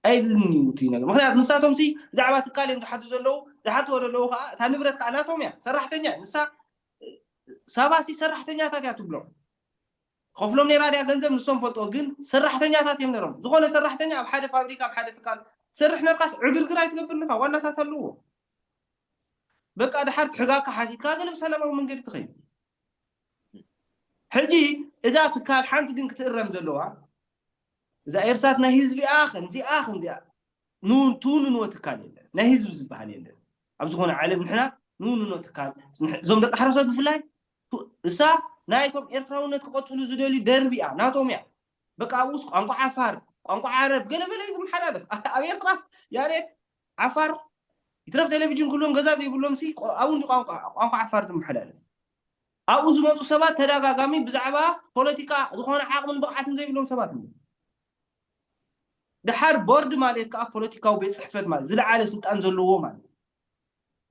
ኣይድልን እዩ እቲ ነገር ምክንያቱ ንሳቶም ሲ ብዛዕባ ትካል እዮም ዝሓቱ ዘለዉ ዝሓትዎ ዘለዉ ከዓ እታ ንብረት ከዓ ናቶም እያ ሰራሕተኛ ንሳ ሳባ ሲ ሰራሕተኛታት እያ ትብሎም ከፍሎም ነራ ድያ ገንዘብ ንሶም ፈልጦ ግን ሰራሕተኛታት እዮም ነሮም ዝኾነ ሰራሕተኛ ኣብ ሓደ ፋብሪካ ኣብ ሓደ ትካል ትሰርሕ ነርካስ ዕግርግር ኣይትገብር ንካ ዋናታት ኣለዎ በቃ ድሓር ክሕጋካ ሓቲትካ ገለ ብሰላማዊ መንገዲ ትኸይድ ሕጂ እዛ ትካል ሓንቲ ግን ክትእረም ዘለዋ እዛ ኤርሳት ናይ ህዝቢኣ ከምዚኣ ከምዚኣ ትውንንዎ ትካል የለን ናይ ህዝቢ ዝበሃል የለን ኣብ ዝኾነ ዓለም ንሕና ንውንኖ ትካል እዞም ደቂ ሓረሶት ብፍላይ እሳ ናይቶም ኤርትራውነት ክቐፅሉ ዝደልዩ ደርቢ እያ ናቶም እያ በቃ ኣብኡስ ቋንቋ ዓፋር ቋንቋ ዓረብ ገለመለ ዝመሓላለፍ ኣብ ኤርትራስ ያሬድ ዓፋር ይትረፍ ቴሌቪዥን ክህልዎም ገዛ ዘይብሎም ሲ ኣብኡ እንዲ ቋንቋ ቋንቋ ዓፋር ዝመሓላለፍ ኣብኡ ዝመፁ ሰባት ተደጋጋሚ ብዛዕባ ፖለቲካ ዝኾነ ዓቕምን ብቕዓትን ዘይብሎም ሰባት እዮም ድሓር ቦርድ ማለት ከዓ ፖለቲካዊ ቤት ፅሕፈት ማለት ዝለዓለ ስልጣን ዘለዎ ማለት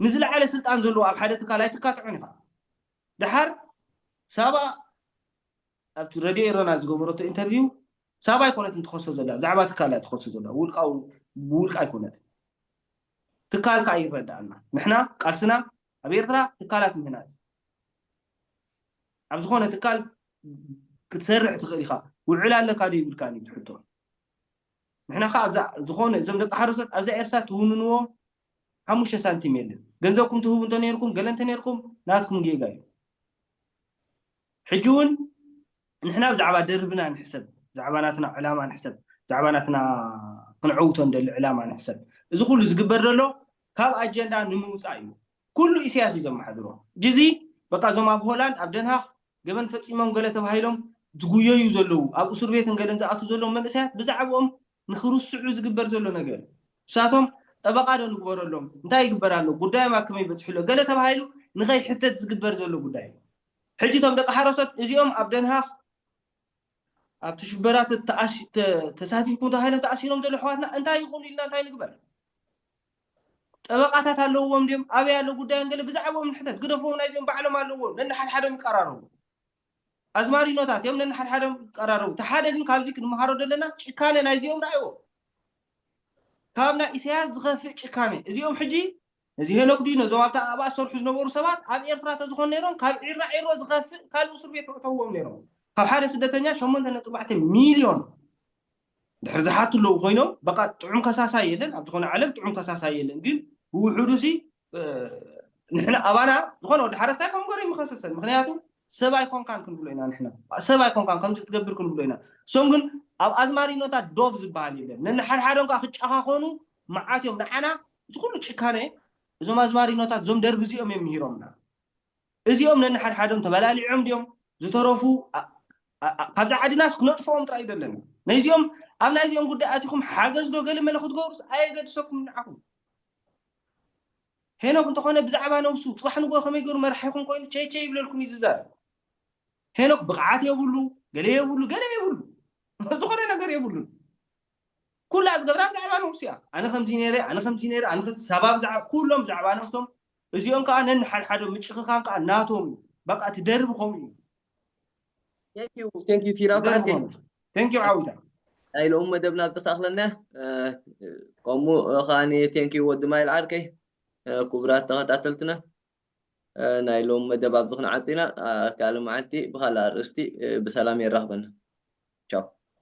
ንዝለዓለ ስልጣን ዘለዎ ኣብ ሓደ ትካል ኣይትካትዑን ኢኻ ድሓር ሳባ ኣብቲ ረድዮ ኤረና ዝገበረቶ ኢንተርቪው ሳባ ኣይኮነትን ትኸሶ ዘላ ብዛዕባ ትካል እያ ትኸሶ ዘላ ውልቃዊ ብውልቃ ኣይኮነትን ትካል ከዓ ይረዳእና ንሕና ቃልስና ኣብ ኤርትራ ትካላት ምህናፅ ኣብ ዝኾነ ትካል ክትሰርሕ ትኽእል ኢኻ ውዕል ኣለካ ዶ ይብልካ እዩ ትሕቶ ንሕና ከዓ ኣብዛ ዝኾነ እዞም ደቂ ሓረሶት ኣብዛ ኤርሳ ትውንንዎ ሓሙሽተ ሳንቲም የለን ገንዘብኩም ትህቡ እንተነርኩም ገለ እንተነርኩም ናትኩም ጌጋ እዩ ሕጂ እውን ንሕና ብዛዕባ ደርብና ንሕሰብ ብዛዕባ ናትና ዕላማ ንሕሰብ ብዛዕባ ናትና ክንዕውቶ እንደሊ ዕላማ ንሕሰብ እዚ ኩሉ ዝግበር ዘሎ ካብ ኣጀንዳ ንምውፃእ እዩ ኩሉ ኢሳያስ እዩ ዘመሓድሮ ሕጂ እዚ በቃ እዞም ኣብ ሆላንድ ኣብ ደንሃክ ገበን ፈፂሞም ገለ ተባሂሎም ዝጉየዩ ዘለዉ ኣብ እስር ቤትን ገለን ዝኣቱ ዘለዉ መንእሰያት ብዛዕባኦም ንክርስዑ ዝግበር ዘሎ ነገር ንሳቶም ጠበቃ ዶ ንግበረሎም እንታይ ይግበር ኣሎ ጉዳዮም ኣብ ከመይ በፅሑ ኣሎ ገለ ተባሂሉ ንኸይሕተት ዝግበር ዘሎ ጉዳይ እዩ ሕጂ እቶም ደቂ ሓረስቶት እዚኦም ኣብ ደንሃኽ ኣብቲ ሽበራ ተኣሲ- ተ- ተሳቲፍኩም ተባሂሎም ተኣሲሮም ዘለዉ ኣሕዋትና እንታይ ይኹን ኢልና እንታይ ንግበር? ጠበቃታት ኣለውዎም ድዮም? ኣበይ ኣሎ ጉዳዮም? ገለ ብዛዕባኦም ንሕተት። ግደፍዎም፣ ናይዚኦም ባዕሎም ኣለውዎም፣ ነንሓድሓዶም ይቀራረቡ። ኣዝማሪኖታት እዮም፣ ነንሓድሓዶም ይቀራረቡ። እቲ ሓደ ግን ካብዚ ክንመሃሮ ዘለና ጭካነ ናይዚኦም ረኣይዎ። ካብ ናይ ኢሳያስ ዝኸፍእ ጭካነ። እዚኦም ሕጂ እዚ ሄኖክ ድዩ ነዞም ኣብታ ኣብኣ ዝሰርሑ ዝነበሩ ሰባት ኣብ ኤርትራ ተዝኾኑ ነይሮም ካብ ዒራ ዒሮ ዝኸፍእ ካልእ እስር ቤት መእተውዎም ነይሮም። ካብ ሓደ ስደተኛ ሸሞንተ ነጥቢ ኣርባዕተ ሚልዮን ድሕር ዝሓቱ ኣለዉ ኮይኖም በቃ ጥዑም ከሳሳይ የለን ኣብ ዝኾነ ዓለም ጥዑም ከሳሳይ የለን። ግን ብውሕዱ ሲ ንሕና ኣባና ዝኾነ ወዲ ሓረስታይ ኮንጎር ይምኸሰሰን ምክንያቱ ሰብ ኣይኮንካን ክንብሎ ኢና ንሕና ሰብ ኣይኮንካን ከምዚ ክትገብር ክንብሎ ኢና። እሶም ግን ኣብ ኣዝማሪኖታት ዶብ ዝበሃል የለን ነንሓድሓዶም ከዓ ክጨኻኾኑ መዓት እዮም ንዓና እዚ ኩሉ ጭካነ እዞም ኣዝማሪኖታት እዞም ደርቢ እዚኦም እዮም ምሂሮምና። እዚኦም ነንሓድሓዶም ተበላሊዖም ድዮም ዝተረፉ ካብዚ ዓድናስ ክነጥፍኦም ጥራይ ደለና። ነዚኦም ኣብ ናይዚኦም ጉዳይ ኣቲኹም ሓገዝ ዶ ገለ መለ ክትገብሩስ ኣየገድሰኩም ንዓኹም። ሄኖክ እንተኾነ ብዛዕባ ነብሱ ፅባሕ ንግሆ ከመይ ገይሩ መራሒኹም ኮይኑ ቸይቸይ ይብለልኩም እዩ ዝዛረብ። ሄኖክ ብቕዓት የብሉ፣ ገለ የብሉ፣ ገለ የብሉ፣ ዝኾነ ነገር የብሉን። ኩላ ዝገብራ ብዛዕባ ነብሱ እያ። ኣነ ከምዚ ነይረ፣ ኣነ ከምዚ ነይረ፣ ኣነ ከምዚ ሰባ ብዛዕባ ኩሎም ብዛዕባ ነብሶም። እዚኦም ከዓ ነንሓድሓዶም ምጭኽኻን ከዓ ናቶም እዩ። በቃ እቲ ደርቢ ከምኡ እዩ። Thank you, thank you ቲራፋ ዓርከይ። Thank you ዓዊታ። ናይ ሎሚ መደብና ኣብዚ ክኣኽለና ከምኡ ከዓ thank you ወዲ ማይል ዓርከይ። ክቡራት ተኸታተልትና ናይ ሎም መደብ ኣብዚ ክንዓጽ ኢና። ካልእ መዓልቲ ብኻልእ ኣርእስቲ ብሰላም የራኽበና። ቻው።